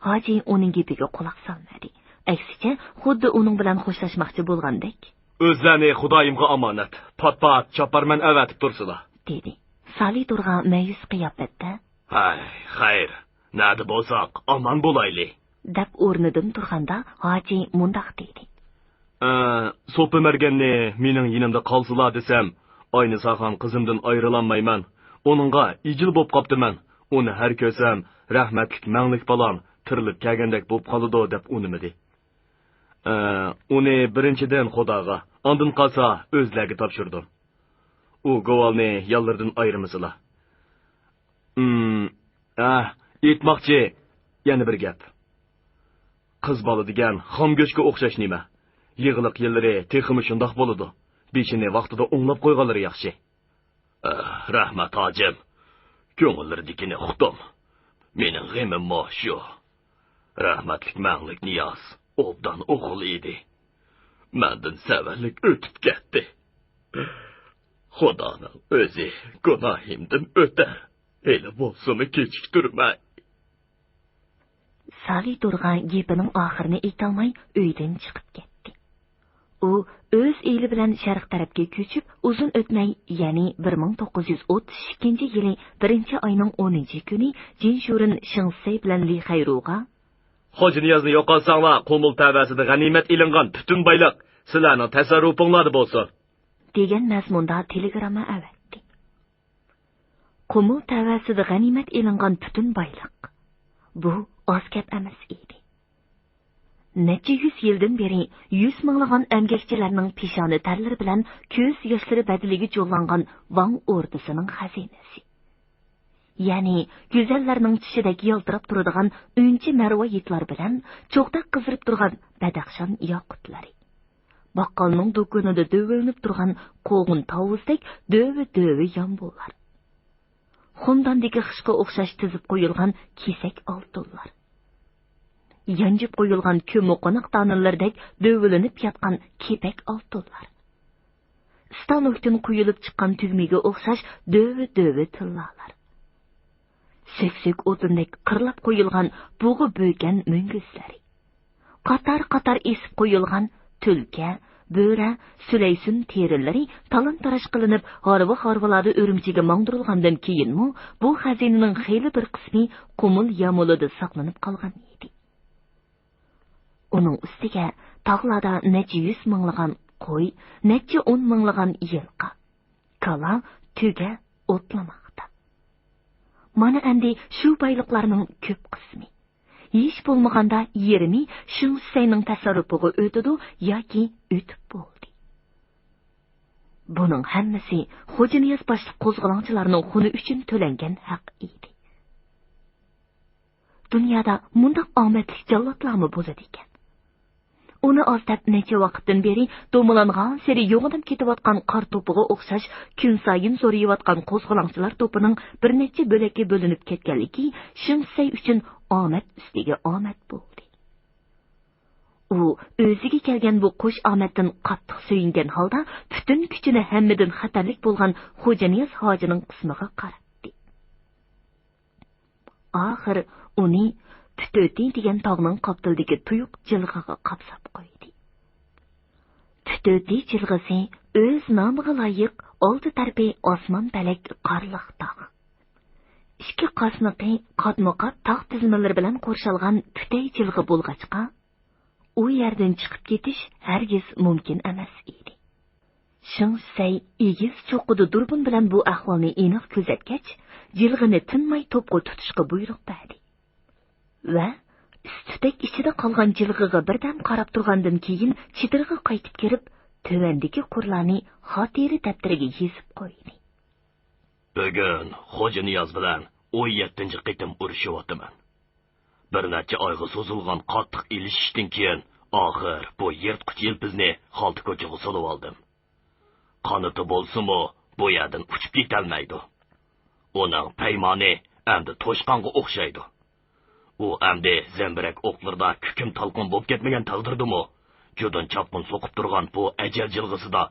ھاجى ئۇنىڭ گېپىگە قۇلاق سالمىدى. ئەكسىچە، خۇددى ئۇنىڭ بىلەن خوشلاشماقچى بولغاندەك، ئۆزلەرنى خۇدايىمغا ئامانەت، پات-پات چاپارمەن ئەۋەتىپ تۇرسىلا، دېدى. سالى تورغا مەيۈس قىياپەتتە، ھەي، خەير، نەدە بولساق ئامان بولايلى، دەپ ئورنىدىن تۇرغاندا، ھاجى مۇنداق دېدى. ئە، سوپى مەرگەننى مېنىڭ يېنىمدا قالسىلا دېسەم، ئاينىساخان قىزىمدىن ئايرىلالمايمەن. ئۇنىڭغا ئىجىل بوپ قاپتىمەن. ئۇنى ھەر كۆرسەم، رەھمەتلىك مەڭلىك بالاڭ تىرىلىپ كەلگەندەك بوپ قالىدۇ، دەپ ئۇنىمىدى. ئە، ئۇنى بىرىنچىدىن خۇداغا، ئاندىن قالسا ئۆزلەرگە تاپشۇردۇم. ئۇ گوۋالنى يانلىرىدىن ئايرىمىسىلا. ئىم، ئە، ئېيتماقچى، يەنە بىر گەپ. قىز بالا دېگەن خام گۆشكە ئوخشاش نېمە. يېغىلىق يىللىرى تېخىمۇ شۇنداق بولىدۇ. بېشىنى ۋاقتىدا ئوڭلاپ قويغانلىرى ياخشى. ئە، رەھمەت، ھاجىم. كۆڭۈللىرىدىكىنى ئۇقتۇم. مېنىڭ غېمىممۇ شۇ. رەھمەتلىك مەڭلىك نىياز ئوبدان ئوغۇل ئىدى. مەندىن سەۋەنلىك ئۆتۈپ كەتتى. خۇدانىڭ ئۆزى گۇناھىمدىن ئۆتەر. ھېلى بولسىمۇ كېچىكتۈرمەي. سالى تورغا گېپىنىڭ ئاخىرىنى ئېيتالماي ئۆيدىن چىقىپ كەتتى. ئۇ ئۆز ئېلى بىلەن شەرق تەرەپكە كۆچۈپ، ئۇزۇن ئۆتمەي، يەنى بىر مىڭ توققۇز يۈز ئوتتۇز ئىككىنچى يىلى بىرىنچى ئاينىڭ ئونىنچى كۈنى جىنشۇرېن شېڭ سەي بىلەن لى خەيرۇغا، خوجانىيازنى يوقاتساڭلار، قۇمۇل تەۋەسىدە غەنىيمەت ئېلىنغان پۈتۈن بايلىق سىلەرنىڭ تەسەررۇپۇڭلاردا بولسۇن، دېگەن مەزمۇندا تېلېگرامما ئەۋەتتى. قۇمۇل تەۋەسىدە غەنىيمەت ئېلىنغان پۈتۈن بايلىق. بۇ ئاز گەپ ئەمەس ئىدى. نەچچە يۈز يىلدىن بېرى يۈز مىڭلىغان ئەمگەكچىلەرنىڭ پېشانە تەرلىرى بىلەن كۆز ياشلىرى بەدىلىگە جۇغلانغان ۋاڭ ئوردىسىنىڭ خەزىنىسى. يەنى گۈزەللەرنىڭ چىشىدەك يالتىراپ تۇرىدىغان ئۈنچە مەرۋايىتلار بىلەن چوغدەك قىزىرىپ تۇرغان بەدەخشان ياقۇتلىرى. باققالنىڭ دۇكىنىدا دۆۋىلىنىپ تۇرغان قوغۇن تاۋۇزدەك دۆۋە-دۆۋە يامبۇللار. خۇمداندىكى خىشقا ئوخشاش تىزىپ قويۇلغان كېسەك ئالتۇنلار. يانجىپ قويۇلغان كۆممىقوناق دانىلىرىدەك دۆۋىلىنىپ ياتقان كېپەك ئالتۇنلار. ئىستانوكتىن قويۇلۇپ چىققان تۈگمىگە ئوخشاش دۆۋە-دۆۋە تىللالار. سۆكسۆك ئوتۇندەك قىرلاپ قويۇلغان بۇغا بۆكەن مۈڭگۈزلىرى. قاتار-قاتار ئېسىپ قويۇلغان تۈلكە، بۆرە، سۈلەيسۈن تېرىلىرى تالان-تاراج قىلىنىپ، ھارۋا-ھارۋىلاردا ئۈرۈمچىگە ماڭدۇرۇلغاندىن كېيىنمۇ، بۇ خەزىنىنىڭ خېلى بىر قىسمى قۇمۇل يامۇلىدا ساقلىنىپ قالغان ئىدى. ئۇنىڭ ئۈستىگە تاغلاردا نەچچە يۈز مىڭلىغان قوي، نەچچە ئون مىڭلىغان يىلقا، كالا، تۆگە ئوتلىماقتا. مانا ئەمدى شۇ بايلىقلارنىڭ كۆپ قىسمى، ھېچ بولمىغاندا يېرىمى شېڭ شىسەينىڭ تەسەررۇپىغا ئۆتىدۇ ياكى ئۆتۈپ بولدى. بۇنىڭ ھەممىسى خوجانىياز باشلىق قوزغىلاڭچىلارنىڭ خۇنى ئۈچۈن تۆلەنگەن ھەق ئىدى. دۇنيادا مۇنداق ئامەتلىك جاللاتلارمۇ بولىدىكەن. ئۇنى ئاز دەپ نەچچە ۋاقىتتىن بېرى دومىلانغانسېرى يوغىناپ كېتىۋاتقان قار توپىغا ئوخشاش كۈنسايىن زورىيىۋاتقان قوزغىلاڭچىلار توپىنىڭ بىر نەچچە بۆلەككە بۆلۈنۈپ كەتكەنلىكى شېڭ شىسەي ئۈچۈن ئامەت ئۈستىگە ئامەت بولدى. ئۇ ئۆزىگە كەلگەن بۇ قوش ئامەتتىن قاتتىق سۆيۈنگەن ھالدا پۈتۈن كۈچىنى ھەممىدىن خەتەرلىك بولغان خوجانىياز ھاجىنىڭ قىسمىغا قاراتتى. ئاخىر ئۇنى پۈتۆتى دېگەن تاغنىڭ قاپتىلىدىكى تۇيۇق جىلغىغا قاپساپ قويدى. پۈتۆتى جىلغىسى ئۆز نامىغا لايىق ئالدى تەرىپى ئاسمان پەلەك قارلىق تاغ. ئىككى قاسنىقى قاتمۇ قات تاغ تىزمىلىرى بىلەن قورشالغان پۈتەي جىلغا بولغاچقا، ئۇ يەردىن چىقىپ كېتىش ھەرگىز مۇمكىن ئەمەس ئىدى. شېڭ شىسەي ئېگىز چوققىدا دۇربۇن بىلەن بۇ ئەھۋالنى ئېنىق كۆزەتكەچ، جىلغىنى تىنماي توپقا تۇتۇشقا بۇيرۇق بەردى ۋە ئۈستى ئىتتەك ئىچىدە قالغان جىلغىغا بىردەم قاراپ تۇرغاندىن كېيىن، چېدىرغا قايتىپ كىرىپ، تۆۋەندىكى قۇرلارنى خاتىرە دەپتىرىگە يېزىپ قويدى. بۈگۈن خوجانىياز بىلەن ئون يەتتىنچى قېتىم ئۇرۇشۇۋاتىمەن. بىر نەچچە ئايغا سوزۇلغان قاتتىق ئېلىشىشتىن كېيىن، ئاخىر بۇ يىرتقۇچ يىلپىزنى خالتا كوچىغا سولىۋالدىم. قانىتى بولسىمۇ، بۇ يەردىن ئۇچۇپ كېتەلمەيدۇ. ئۇنىڭ پەيمانى ئەمدى توشقانغا ئوخشايدۇ. ئۇ ئەمدى زەمبىرەك ئوقلىرىدا كۈكۈم تالقان بولۇپ كەتمىگەن تەقدىردىمۇ، جۇدۇن چاپقۇن سوقۇپ تۇرغان بۇ ئەجەل جىلغىسىدا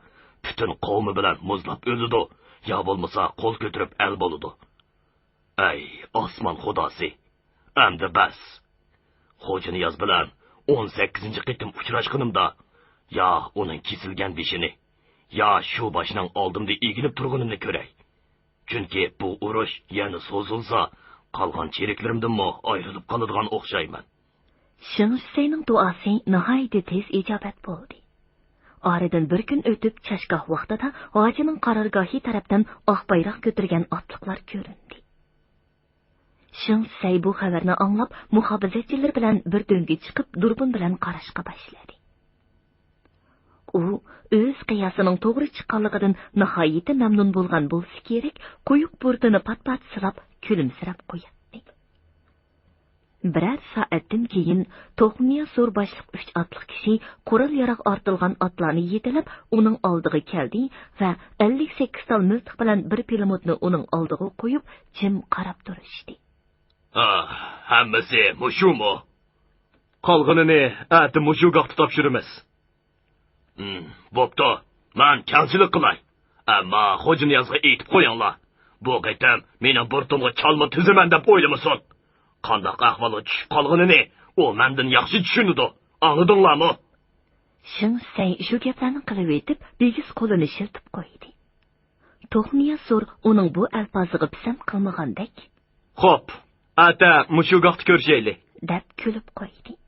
پۈتۈن قەۋمى بىلەن مۇزلاپ ئۆلىدۇ، يا بولمىسا قول كۆتۈرۈپ ئەل بولىدۇ. ئەي، ئاسمان خۇداسى، ئەمدى بەس! خوجانىياز بىلەن ئون سەككىزىنچى قېتىم ئۇچراشقىنىمدا، يا ئۇنىڭ كېسىلگەن بېشىنى، يا شۇ باشنىڭ ئالدىمدا ئېگىلىپ تۇرغىنىنى كۆرەي. چۈنكى بۇ ئۇرۇش يەنە سوزۇلسا، قالغان چېرىكلىرىمدىنمۇ ئايرىلىپ قالىدىغان ئوخشايمەن. شېڭ شىسەينىڭ دۇئاسى ناھايىتى تېز ئىجابەت بولدى. ئارىدىن بىر كۈن ئۆتۈپ، چاشگاھ ۋاقتىدا ھاجىنىڭ قارارگاھى تەرەپتىن ئاق بايراق كۆتۈرگەن ئاتلىقلار كۆرۈندى. شېڭ شىسەي بۇ خەۋەرنى ئاڭلاپ، مۇھاپىزەتچىلىرى بىلەن بىر دۆڭگە چىقىپ، دۇربۇن بىلەن قاراشقا باشلىدى. ئۇ ئۆز قىياسىنىڭ توغرا چىققانلىقىدىن ناھايىتى مەمنۇن بولغان بولسا كېرەك، قويۇق بۇرۇتىنى پات-پات سىلاپ، كۈلۈمسىرەپ قوياتتى. بىرەر سائەتتىن كېيىن، توخۇنىياز زور باشلىق ئۈچ ئاتلىق كىشى قورال-ياراغ ئارتىلغان ئاتلارنى يېتىلەپ، ئۇنىڭ ئالدىغا كەلدى ۋە ئەللىك سەككىز تال مىلتىق بىلەن بىر پىلىموتنى ئۇنىڭ ئالدىغا قويۇپ، جىم قاراپ تۇرۇشتى. ھا، ھەممىسى مۇشۇمۇ؟ قالغىنىنى ئەتە مۇشۇ گاھتا تاپشۇرىمىز. ھىم، بوپتۇ، مەن كەڭچىلىك قىلاي. ئەمما خوجانىيازغا ئېيتىپ قويۇڭلار، بۇ قېتىم مېنىڭ بۇرۇتۇمغا چالما تۈزىمەن دەپ ئويلىمىسۇن. قانداق ئەھۋالغا چۈشۈپ قالغىنىنى ئۇ مەندىن ياخشى چۈشىنىدۇ. ئاڭلىدىڭلارمۇ؟ شېڭ شىسەي شۇ گەپلەرنى قىلىۋېتىپ، بىگىز قولىنى شىلتىپ قويدى. توخۇنىياز زور ئۇنىڭ بۇ ئەلپازىغا پىسەم قىلمىغاندەك، خوپ، ئەتە مۇشۇ گاھتا كۆرۈشەيلى، دەپ كۈلۈپ قويدى.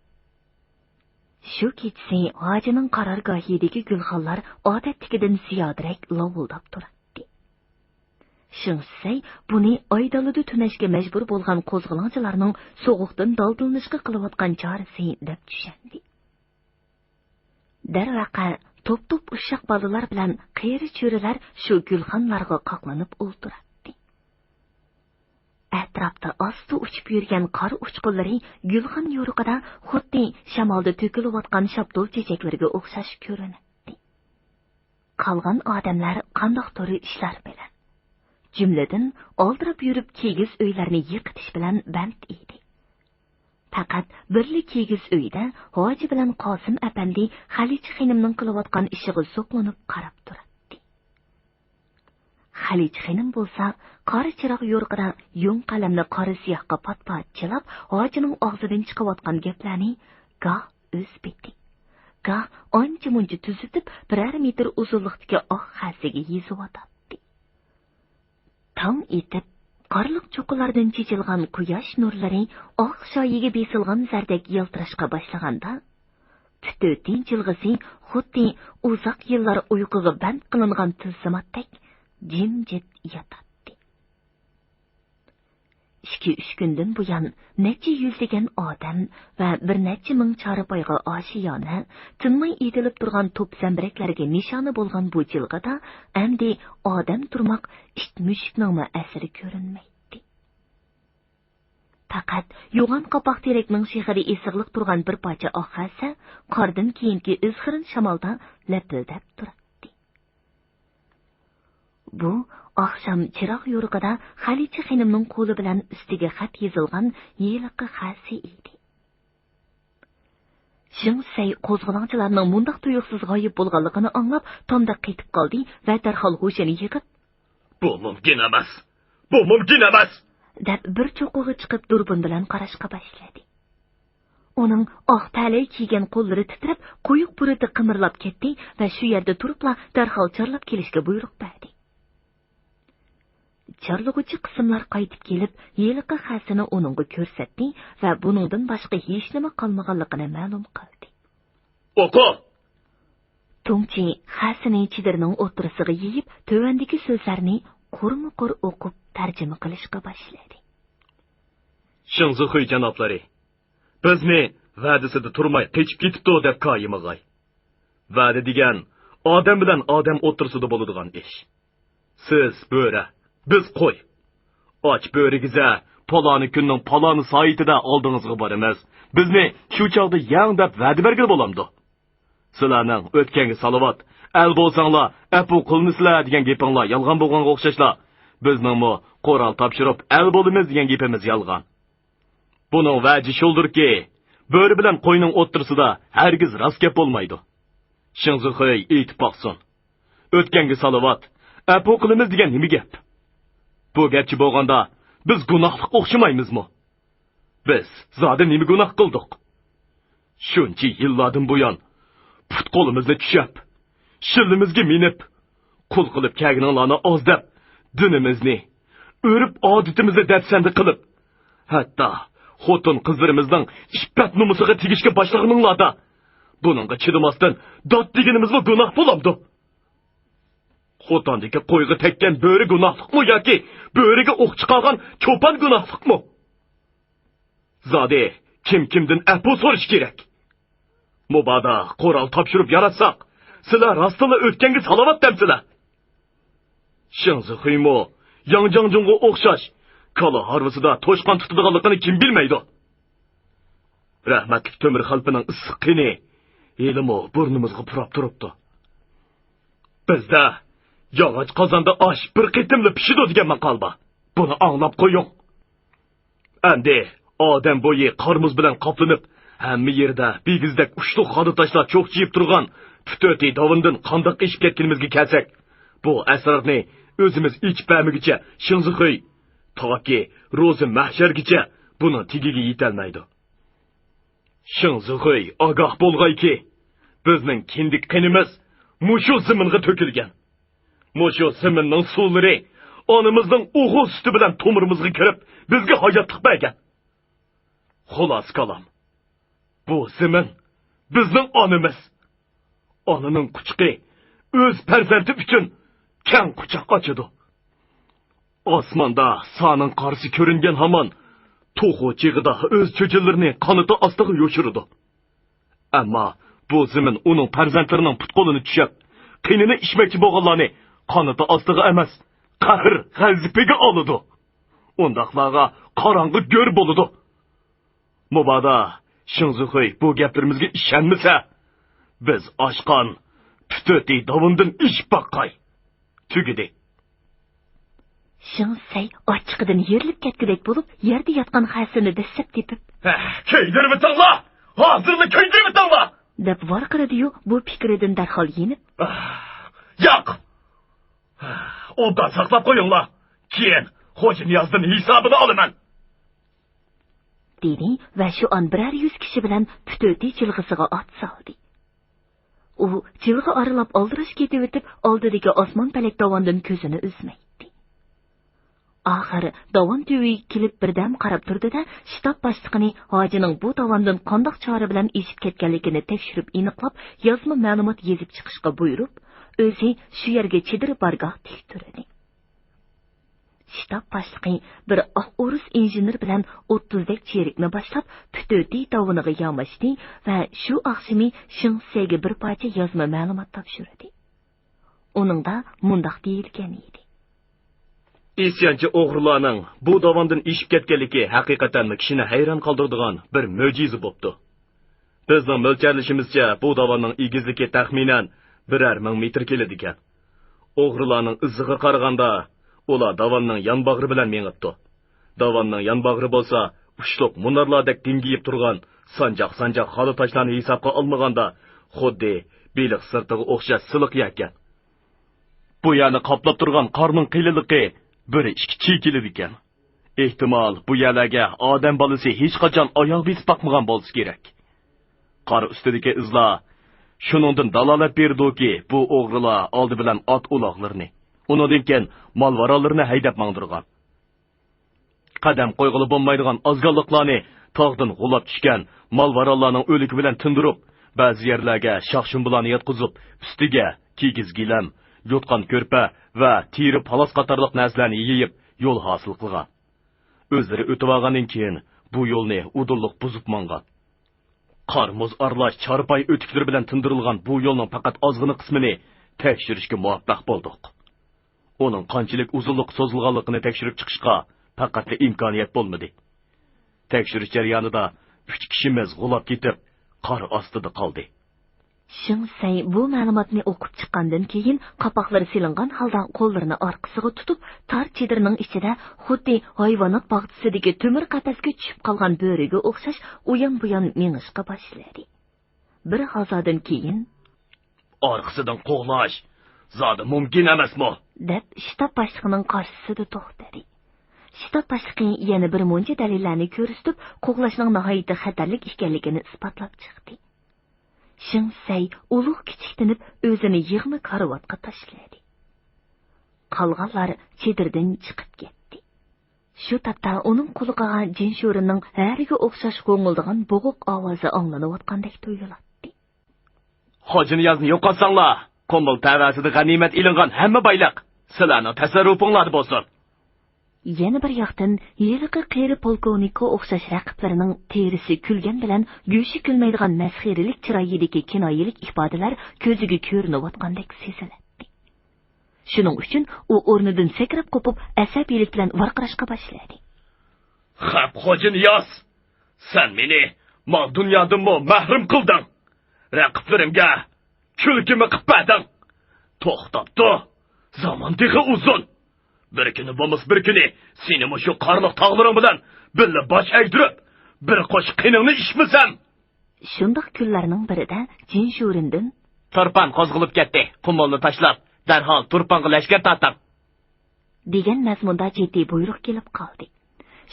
شۇ كېچىسى ھاجىنىڭ قارارگاھىدىكى گۈلخانلار ئادەتتىكىدىن زىيادىرەك لاۋۇلداپ تۇراتتى. شېڭ شىسەي بۇنى ئايدالىدا تۈنەشكە مەجبۇر بولغان قوزغىلاڭچىلارنىڭ سوغۇقتىن دالدىلىنىشقا قىلىۋاتقان چارىسى دەپ چۈشەندى. دەرۋەقە، توپ-توپ ئۇششاق بالىلار بىلەن قېرى-چۈرىلەر شۇ گۈلخانلارغا قاقلىنىپ ئولتۇراتتى. ئەتراپتا ئاستا ئۇچۇپ يۈرگەن قار ئۇچقۇنلىرى گۈلخان يورۇقىدا خۇددى شامالدا تۆكۈلۈۋاتقان شاپتۇل چېچەكلىرىگە ئوخشاش كۆرۈنەتتى. قالغان ئادەملەر قانداقتۇر ئىشلار بىلەن، جۈملىدىن ئالدىراپ يۈرۈپ كىگىز ئۆيلەرنى يىقىتىش بىلەن بەند ئىدى. پەقەت بىرلا كىگىز ئۆيدە ھاجى بىلەن قاسىم ئەپەندى خەلىچە خېنىمنىڭ قىلىۋاتقان ئىشىغا زوقلىنىپ قاراپ تۇراتتى. خەلىچە خېنىم بولسا قارا چىراغ يورۇقىدا يۇڭ قەلەمنى قارا سىياھقا پات-پات چىلاپ، ھاجىنىڭ ئاغزىدىن چىقىۋاتقان گەپلەرنى گاھ ئۆز پېتى، گاھ ئانچە-مۇنچە تۈزىتىپ، بىرەر مېتىر ئۇزۇنلۇقتىكى ئاق خەسىگە يېزىۋاتاتتى. تاڭ ئېتىپ، قارلىق چوققىلاردىن چېچىلغان قۇياش نۇرلىرى ئاق شايىگە بېسىلغان زەردەك يالتىراشقا باشلىغاندا، پۈتۈتى جىلغىسى خۇددى ئۇزاق يىللار ئۇيقۇغا بەند قىلىنغان تىلسىماتتەك جىمجىت ياتاتتى. ئىككى-ئۈچ كۈندىن بۇيان، نەچچە يۈزلىگەن ئادەم ۋە بىر نەچچە مىڭ چارپايغا ئاشىيانە، تىنماي ئېتىلىپ تۇرغان توپ زەمبىرەكلەرگە نىشانە بولغان بۇ جىلغىدا ئەمدى ئادەم تۇرماق ئىت-مۈشۈكنىڭمۇ ئەسىرى كۆرۈنمەيتتى. پەقەت يوغان قاپاق تېرەكنىڭ شېخىدا ئېسىقلىق تۇرغان بىر پارچە ئاق خەسە قاردىن كېيىنكى ئىزغىرىن شامالدا لەپىلدەپ تۇراتتى. بۇ ئاخشام چىراغ يورۇقىدا خەلىچە خېنىمنىڭ قولى بىلەن ئۈستىگە خەت يېزىلغان ھېلىقى خەسە ئىدى. شېڭ شىسەي قوزغىلاڭچىلارنىڭ مۇنداق تۇيۇقسىز غايىب بولغانلىقىنى ئاڭلاپ، تامدەك قېتىپ قالدى ۋە دەرھال ھوشىنى يىغىپ، بۇ مۇمكىن ئەمەس! بۇ مۇمكىن ئەمەس! دەپ بىر چوققىغا چىقىپ دۇربۇن بىلەن قاراشقا باشلىدى. ئۇنىڭ ئاق تەلەي كىيگەن قوللىرى تىترەپ، قويۇق بۇرۇتى قىمىرلاپ كەتتى ۋە شۇ يەردە تۇرۇپلا دەرھال چارلاپ كېلىشكە بۇيرۇق بەردى. چارلىغۇچى قىسىملار قايتىپ كېلىپ، ھېلىقى خەسىنى ئۇنىڭغا كۆرسەتتى ۋە بۇنىڭدىن باشقا ھېچنېمە قالمىغانلىقىنى مەلۇم قىلدى. ئوقۇ! تۇڭچى خەسىنى چېدىرنىڭ ئوتتۇرىسىغا يېيىپ، تۆۋەندىكى سۆزلەرنى قۇرمۇ قۇر ئوقۇپ تەرجىمە قىلىشقا باشلىدى. شېڭزىخۇي جانابلىرى، بىزنى ۋەدىسىدە تۇرماي قېچىپ كېتىپتۇ دەپ كايىمىغاي. ۋەدە دېگەن ئادەم بىلەن ئادەم ئوتتۇرىسىدا بولىدىغان ئىش. سىز بۆرە، بىز قوي. ئاچ بۆرىگىزە، پالانى كۈننىڭ پالانى سائىتىدە ئالدىڭىزغا بارىمىز، بىزنى شۇ چاغدا يەڭ دەپ ۋەدە بەرگىلى بولامدۇ؟ سىلەرنىڭ ئۆتكەنگە سالاۋات، ئەل بولساڭلار ئەپۇ قىلىنىسىلەر دېگەن گېپىڭلار يالغان بولغانغا ئوخشاشلا، بىزنىڭمۇ قورال تاپشۇرۇپ ئەل بولىمىز دېگەن گېپىمىز يالغان. بۇنىڭ ۋەجى شۇلدۇركى، بۆرە بىلەن قوينىڭ ئوتتۇرىسىدا ھەرگىز راست گەپ بولمايدۇ. شېڭزىخۇي ئېيتىپ باقسۇن. ئۆتكەنگە سالاۋات، ئەپۇ قىلىمىز دېگەن نېمە گەپ؟ بۇ گەپچە بولغاندا، بىز گۇناھلىق ئوخشىمايمىزمۇ؟ بىز زادى نېمە گۇناھ قىلدۇق؟ شۇنچە يىللاردىن بۇيان پۇت-قولىمىزنى چۈشەپ، شىللىمىزگە مىنىپ، قۇل قىلىپ كەلگىنىڭلارنى ئاز دەپ، دىنىمىزنى، ئۆرپ-ئادىتىمىزنى دەپسەندە قىلىپ، ھەتتا خوتۇن-قىزلىرىمىزنىڭ ئىپپەت-نومۇسىغا تېگىشكە باشلىغىنىڭلاردا، بۇنىڭغا چىدىماستىن دات دېگىنىمىزمۇ گۇناھ بولامدۇ؟ قوتاندىكى قويغا تەگكەن بۆرە گۇناھلىقمۇ ياكى بۆرىگە ئوق چىقارغان چوپان گۇناھلىقمۇ؟ زادى كىم كىمدىن ئەپۇ سورىشى كېرەك؟ مۇبادا قورال تاپشۇرۇپ ياراتساق، سىلەر راستتىنلا ئۆتكەنگە سالاۋات دەمسىلەر؟ شېڭزىخۇيمۇ ياڭ جاڭجۇڭغا ئوخشاش كالا ھارۋىسىدا توشقان تۇتىدىغانلىقىنى كىم بىلمەيدۇ؟ رەھمەتلىك تۆمۈر خەلپىنىڭ ئىسسىق قېنى ھېلىمۇ بۇرنىمىزغا پۇراپ تۇرۇپتۇ. بىزدە «ياغاچ قازاندا ئاش بىر قېتىملا پىشىدۇ» دېگەن ماقال بار. بۇنى ئاڭلاپ قويۇڭ. ئەمدى ئادەم بويى قار-مۇز بىلەن قاپلىنىپ، ھەممە يېرىدە بىگىزدەك ئۇچلۇق خادا تاشلار چوقچىيىپ تۇرغان پۈتۆتى داۋىنىدىن قانداق ئېشىپ كەتكىنىمىزگە كەلسەك، بۇ ئەسرارنى ئۆزىمىز ئېچىپ بەرمىگۈچە شېڭزىخۇي تاكى روزى مەھشەرگىچە بۇنىڭ تېگىگە يېتەلمەيدۇ. شېڭزىخۇي ئاگاھ بولغايكى، بىزنىڭ كىندىك قېنىمىز مۇشۇ زېمىنغا تۆكۈلگەن. مۇشۇ زېمىننىڭ سۇلىرى ئانىمىزنىڭ ئوغۇل سۈتى بىلەن تومۇرىمىزغا كىرىپ، بىزگە ھاياتلىق بەرگەن. خۇلاسە كالام، بۇ زېمىن بىزنىڭ ئانىمىز. ئانىنىڭ قۇچىقى ئۆز پەرزەنتى ئۈچۈن كەڭ قۇچاق ئاچىدۇ. ئاسماندا سانىڭ قارىسى كۆرۈنگەن ھامان، توخۇ چېغىدا ئۆز چۈجىلىرىنى قانىتى ئاستىغا يوشۇرىدۇ. ئەمما بۇ زېمىن ئۇنىڭ پەرزەنتلىرىنىڭ پۇت-قولىنى چۈشەپ، قېنىنى ئىچمەكچى بولغانلارنى قانىتى ئاستىغا ئەمەس، قەھر-غەزىپىگە ئالىدۇ. ئۇنداقلارغا قاراڭغۇ گۆر بولىدۇ. مۇبادا شېڭزىخۇي بۇ گەپلىرىمىزگە ئىشەنمىسە، بىز ئاشقان پۈتۆتى داۋىنىدىن ئېشىپ باققاي. تۈگىدى. شېڭ سەي ئاچچىقىدىن يېرىلىپ كەتكۈدەك بولۇپ، يەردە ياتقان خەسىنى دەسسەپ تېپىپ، ھە، كۆيدۈرۈۋېتىڭلار! ھازىرلا كۆيدۈرۈۋېتىڭلار! دەپ ۋارقىرىدىيۇ، بۇ پىكرىدىن دەرھال يېنىپ، ياق! ئوبدان ساقلاپ قويۇڭلار! كېيىن خوجا نىيازدىن ھېسابىنى ئالىمەن! دېدى ۋە شۇ ئان بىرەر يۈز كىشى بىلەن پۈتۆتى جىلغىسىغا ئات سالدى. ئۇ جىلغا ئارىلاپ ئالدىراش كېتىۋېتىپ، ئالدىدىكى ئاسمان پەلەك داۋاندىن كۆزىنى ئۈزمەيتتى. ئاخىر داۋان تۈۋىگە كېلىپ بىردەم قاراپ تۇردى-دە، شتاب باشلىقىنى ھاجىنىڭ بۇ داۋاندىن قانداق چارە بىلەن ئېشىپ كەتكەنلىكىنى تەكشۈرۈپ ئېنىقلاپ، يازما مەلۇمات يېزىپ چىقىشقا بۇيرۇپ، ئۆزى شۇ يەرگە چېدىر بارگاھ تىكتۈردى. شتاب باشلىقى بىر ئاق ئورۇس ئىنژېنېر بىلەن ئوتتۇزدەك چېرىكنى باشلاپ، پۈتۆتى داۋىنىغا ياماشتى ۋە شۇ ئاخشىمى شېڭ سەيگە بىر پارچە يازما مەلۇمات تاپشۇردى. ئۇنىڭدا مۇنداق دېيىلگەن ئىدى. ئىسيانچى ئوغرىلارنىڭ بۇ داۋاندىن ئېشىپ كەتكەنلىكى ھەقىقەتەنمۇ كىشىنى ھەيران قالدۇرىدىغان بىر مۆجىزە بوپتۇ. بىزنىڭ مۆلچەرلىشىمىزچە، بۇ داۋاننىڭ ئېگىزلىكى تەخمىنەن بىرەر مىڭ مېتىر كېلىدىكەن. ئوغرىلارنىڭ ئىزىغا قارىغاندا، ئۇلار داۋاننىڭ يان باغرى بىلەن مېڭىپتۇ. داۋاننىڭ يان باغرى بولسا، ئۇچلۇق مۇنارلاردەك دىڭگىيىپ تۇرغان سانجاق-سانجاق خالا تاشلارنى ھېسابقا ئالمىغاندا، خۇددى بېلىق سىرتىغا ئوخشاش سىلىق يەركەن. بۇ يەرنى قاپلاپ تۇرغان قارنىڭ قېلىنلىقى بىر ئىككى چىي كېلىدىكەن. ئېھتىمال، بۇ يەرلەرگە ئادەم بالىسى ھېچقاچان ئاياغ بېسىپ باقمىغان بولسا كېرەك. قار ئۈستىدىكى ئىزلار شۇنىڭدىن دالالەت بېرىدۇكى، بۇ ئوغرىلار ئالدى بىلەن ئات ئۇلاغلىرىنى، ئۇنىڭدىن كېيىن مال-ۋارانلىرىنى ھەيدەپ ماڭدۇرغان. قەدەم قويغىلى بولمايدىغان ئازگاللىقلارنى تاغدىن غۇلاپ چۈشكەن مال-ۋارانلارنىڭ ئۆلۈكى بىلەن تىندۇرۇپ، بەزى يەرلەرگە شاخ-شۇمبىلارنى ياتقۇزۇپ، ئۈستىگە كىگىز گىلەم، يوتقان كۆرپە ۋە تېرە پالاس قاتارلىق نەرسىلەرنى يېيىپ، يول ھاسىل قىلغان. ئۆزلىرى ئۆتۈۋالغاندىن كېيىن، بۇ يولنى ئۇدۇللۇق بۇزۇپ ماڭغان. قار-مۇز ئارىلاش چارپاي ئۆتۈكلىرى بىلەن تىندۇرۇلغان بۇ يولنىڭ پەقەت ئازغىنە قىسمىنى تەكشۈرۈشكە مۇۋەپپەق بولدۇق. ئۇنىڭ قانچىلىك ئۇزۇنلۇققا سوزۇلغانلىقىنى تەكشۈرۈپ چىقىشقا پەقەتلا ئىمكانىيەت بولمىدى. تەكشۈرۈش جەريانىدا ئۈچ كىشىمىز غۇلاپ كېتىپ، قار ئاستىدا قالدى. شېڭ سەي بۇ مەلۇماتنى ئوقۇپ چىققاندىن كېيىن، قاپاقلىرى سېلىنغان ھالدا قوللىرىنى ئارقىسىغا تۇتۇپ، تار چېدىرنىڭ ئىچىدە خۇددى ھايۋانات باغچىسىدىكى تۆمۈر قەپەسكە چۈشۈپ قالغان بۆرىگە ئوخشاش ئۇيان-بۇيان مېڭىشقا باشلىدى. بىر ھازادىن كېيىن، «ئارقىسىدىن قوغلاش زادى مۇمكىن ئەمەسمۇ؟» دەپ، شتاب باشلىقىنىڭ قارشىسىدا توختىدى. شتاب باشلىقى يەنە بىر مۇنچە دەلىللەرنى كۆرسىتىپ، قوغلاشنىڭ ناھايىتى خەتەرلىك ئىكەنلىكىنى ئىسپاتلاپ چىقتى. شېڭ سەي ئۇلۇغ كىچىكتىنىپ، ئۆزىنى يىغما كارىۋاتقا تاشلىدى. قالغانلار چېدىردىن چىقىپ كەتتى. شۇ تاپتا ئۇنىڭ قۇلىقىغا جىن شورىننىڭ ھەرىگە ئوخشاش غوڭۇلدىغان بوغۇق ئاۋازى ئاڭلىنىۋاتقاندەك تۇيۇلاتتى. «خوجانىيازنى يوقاتساڭلار، قۇمۇل تەۋەسىدە غەنىيمەت ئېلىنغان ھەممە بايلىق سىلەرنىڭ تەسەررۇپۇڭلاردا بولسۇن.» يەنە بىر ياقتىن، ھېلىقى قېرى پولكوۋنىكقا ئوخشاش رەقىبلىرىنىڭ تېرىسى كۈلگەن بىلەن گۆشى كۈلمەيدىغان مەسخىرىلىك چىرايىدىكى كىنايىلىك ئىپادىلەر كۆزىگە كۆرۈنۈۋاتقاندەك سېزىلەتتى. شۇنىڭ ئۈچۈن ئۇ ئورنىدىن سەكرەپ قوپۇپ، ئەسەبىيلىك بىلەن ۋارقىراشقا باشلىدى. «خەپ خوجانىياز! سەن مېنى مال-دۇنيادىنمۇ مەھرۇم قىلدىڭ! رەقىبلىرىمگە كۈلكىمۇ قىلىپ بەردىڭ! توختاپتۇ! زامان تېخى ئۇزۇن! بىر كۈنى بولمىسا بىر كۈنى سېنىمۇ شۇ قارلىق تاغلىرىڭ بىلەن بىللە باش ئەگدۈرۈپ، بىر قوش قېنىڭنى ئىچمىسەم!» شۇنداق كۈنلەرنىڭ بىرىدە جىن شورىندىن، «تۇرپان قوزغىلىپ كەتتى، قۇمۇلنى تاشلاپ، دەرھال تۇرپانغا لەشكەر تارتىڭ!» دېگەن مەزمۇندا جىددىي بۇيرۇق كېلىپ قالدى.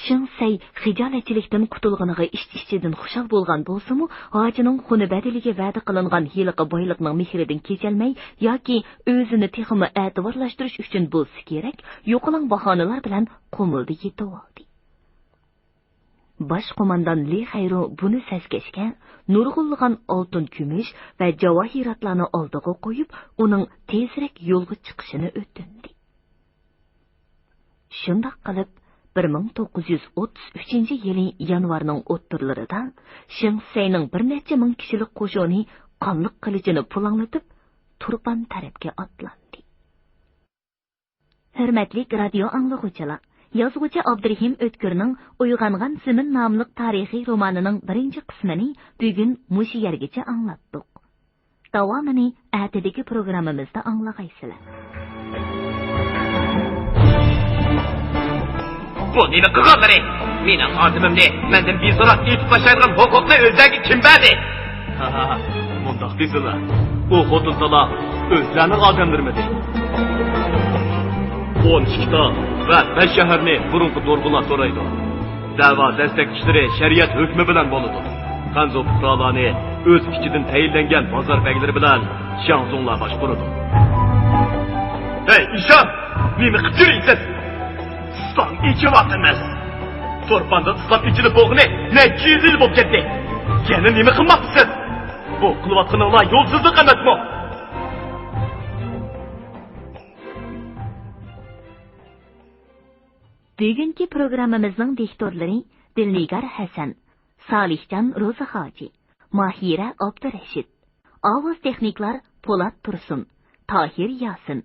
شېڭ سەي خىجالەتچىلىكتىن قۇتۇلغىنىغا ئىچ-ئىچىدىن خۇشال بولغان بولسىمۇ، ھاجىنىڭ خۇنى بەدىلىگە ۋەدە قىلىنغان ھېلىقى بايلىقنىڭ مېھرىدىن كېچەلمەي ياكى ئۆزىنى تېخىمۇ ئەتىۋارلاشتۇرۇش ئۈچۈن بولسا كېرەك، يوقىلاڭ باھانىلەر بىلەن قۇمۇلدا يېتىۋالدى. باش قوماندان لى خەيرۇ بۇنى سەزگەچكە، نۇرغۇنلىغان ئالتۇن، كۈمۈش ۋە جاۋاھىراتلارنى ئالدىغا قويۇپ، ئۇنىڭ تېزرەك يولغا چىقىشىنى ئۆتۈندى. شۇنداق قىلىپ، بىر مىڭ توققۇز يۈز ئوتتۇز ئۈچىنچى يىلى يانۋارنىڭ ئوتتۇرىلىرىدا شېڭ سەينىڭ بىر نەچچە مىڭ كىشىلىك قوشۇنى قانلىق قىلىچىنى پۇلاڭلىتىپ، تۇرپان تەرەپكە ئاتلاندى. ھۆرمەتلىك رادىيو ئاڭلىغۇچىلار! يازغۇچى ئابدۇرېھىم ئۆتكۈرنىڭ ئويغانغان زېمىن ناملىق تارىخىي رومانىنىڭ بىرىنچى قىسمىنى بۈگۈن مۇشۇ يەرگىچە ئاڭلاتتۇق. داۋامىنى ئەتىدىكى پروگراممىمىزدا ئاڭلىغايسىلەر. بۇ نېمە قىلغانلىرى؟ مېنىڭ ئادىمىمنى مەندىن بىسوراق ئېتىپ تاشلايدىغان ھوقۇقنى ئۆزلەرگە كىم بەردى؟ ھا، مۇنداق دېسىلە، ئۇ خوتۇن تالاق ئۆزلەرنىڭ ئادەملىرىمىدى؟ ئون ئىككى تاغ ۋە بەش شەھەرنى بۇرۇنقى دورغۇلار سورايدۇ. دەۋا دەسلەك ئىشلىرى شەرىئەت ھۆكمى بىلەن بولىدۇ. خەنزۇ پۇقرالارنى ئۆز ئىچىدىن تەيىنلەنگەن بازار بەگلىرى بىلەن شياڭزۇڭلار باشقۇرىدۇ. ھەي، ئىشان! نېمە قىلىپ يۈرۈيسىز؟ ئىسلام ئېچىۋاتىمىز. تۇرپاندا ئىسلام ئېچىلىپ بولغىنى نەچچە يۈز يىل بولۇپ كەتتى. يەنە نېمە قىلماقچىسىز؟ بۇ قىلىۋاتقىنىڭلار يولسىزلىق ئەمەسمۇ؟ بۈگۈنكى پروگراممىمىزنىڭ دىكتورلىرى دىلنىگار ھەسەن، سالىھجان روزى ھاجى، ماھىرە ئابدۇرېشىت. ئاۋاز تېخنىكلار پولات تۇرسۇن، تاھىر ياسىن،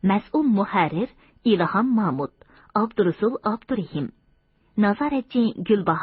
مەسئۇل مۇھەررىر ئىلھام مامۇت، ئابدۇرۇسۇل ئابدۇرېھىم. نازارەتچى گۈلباھار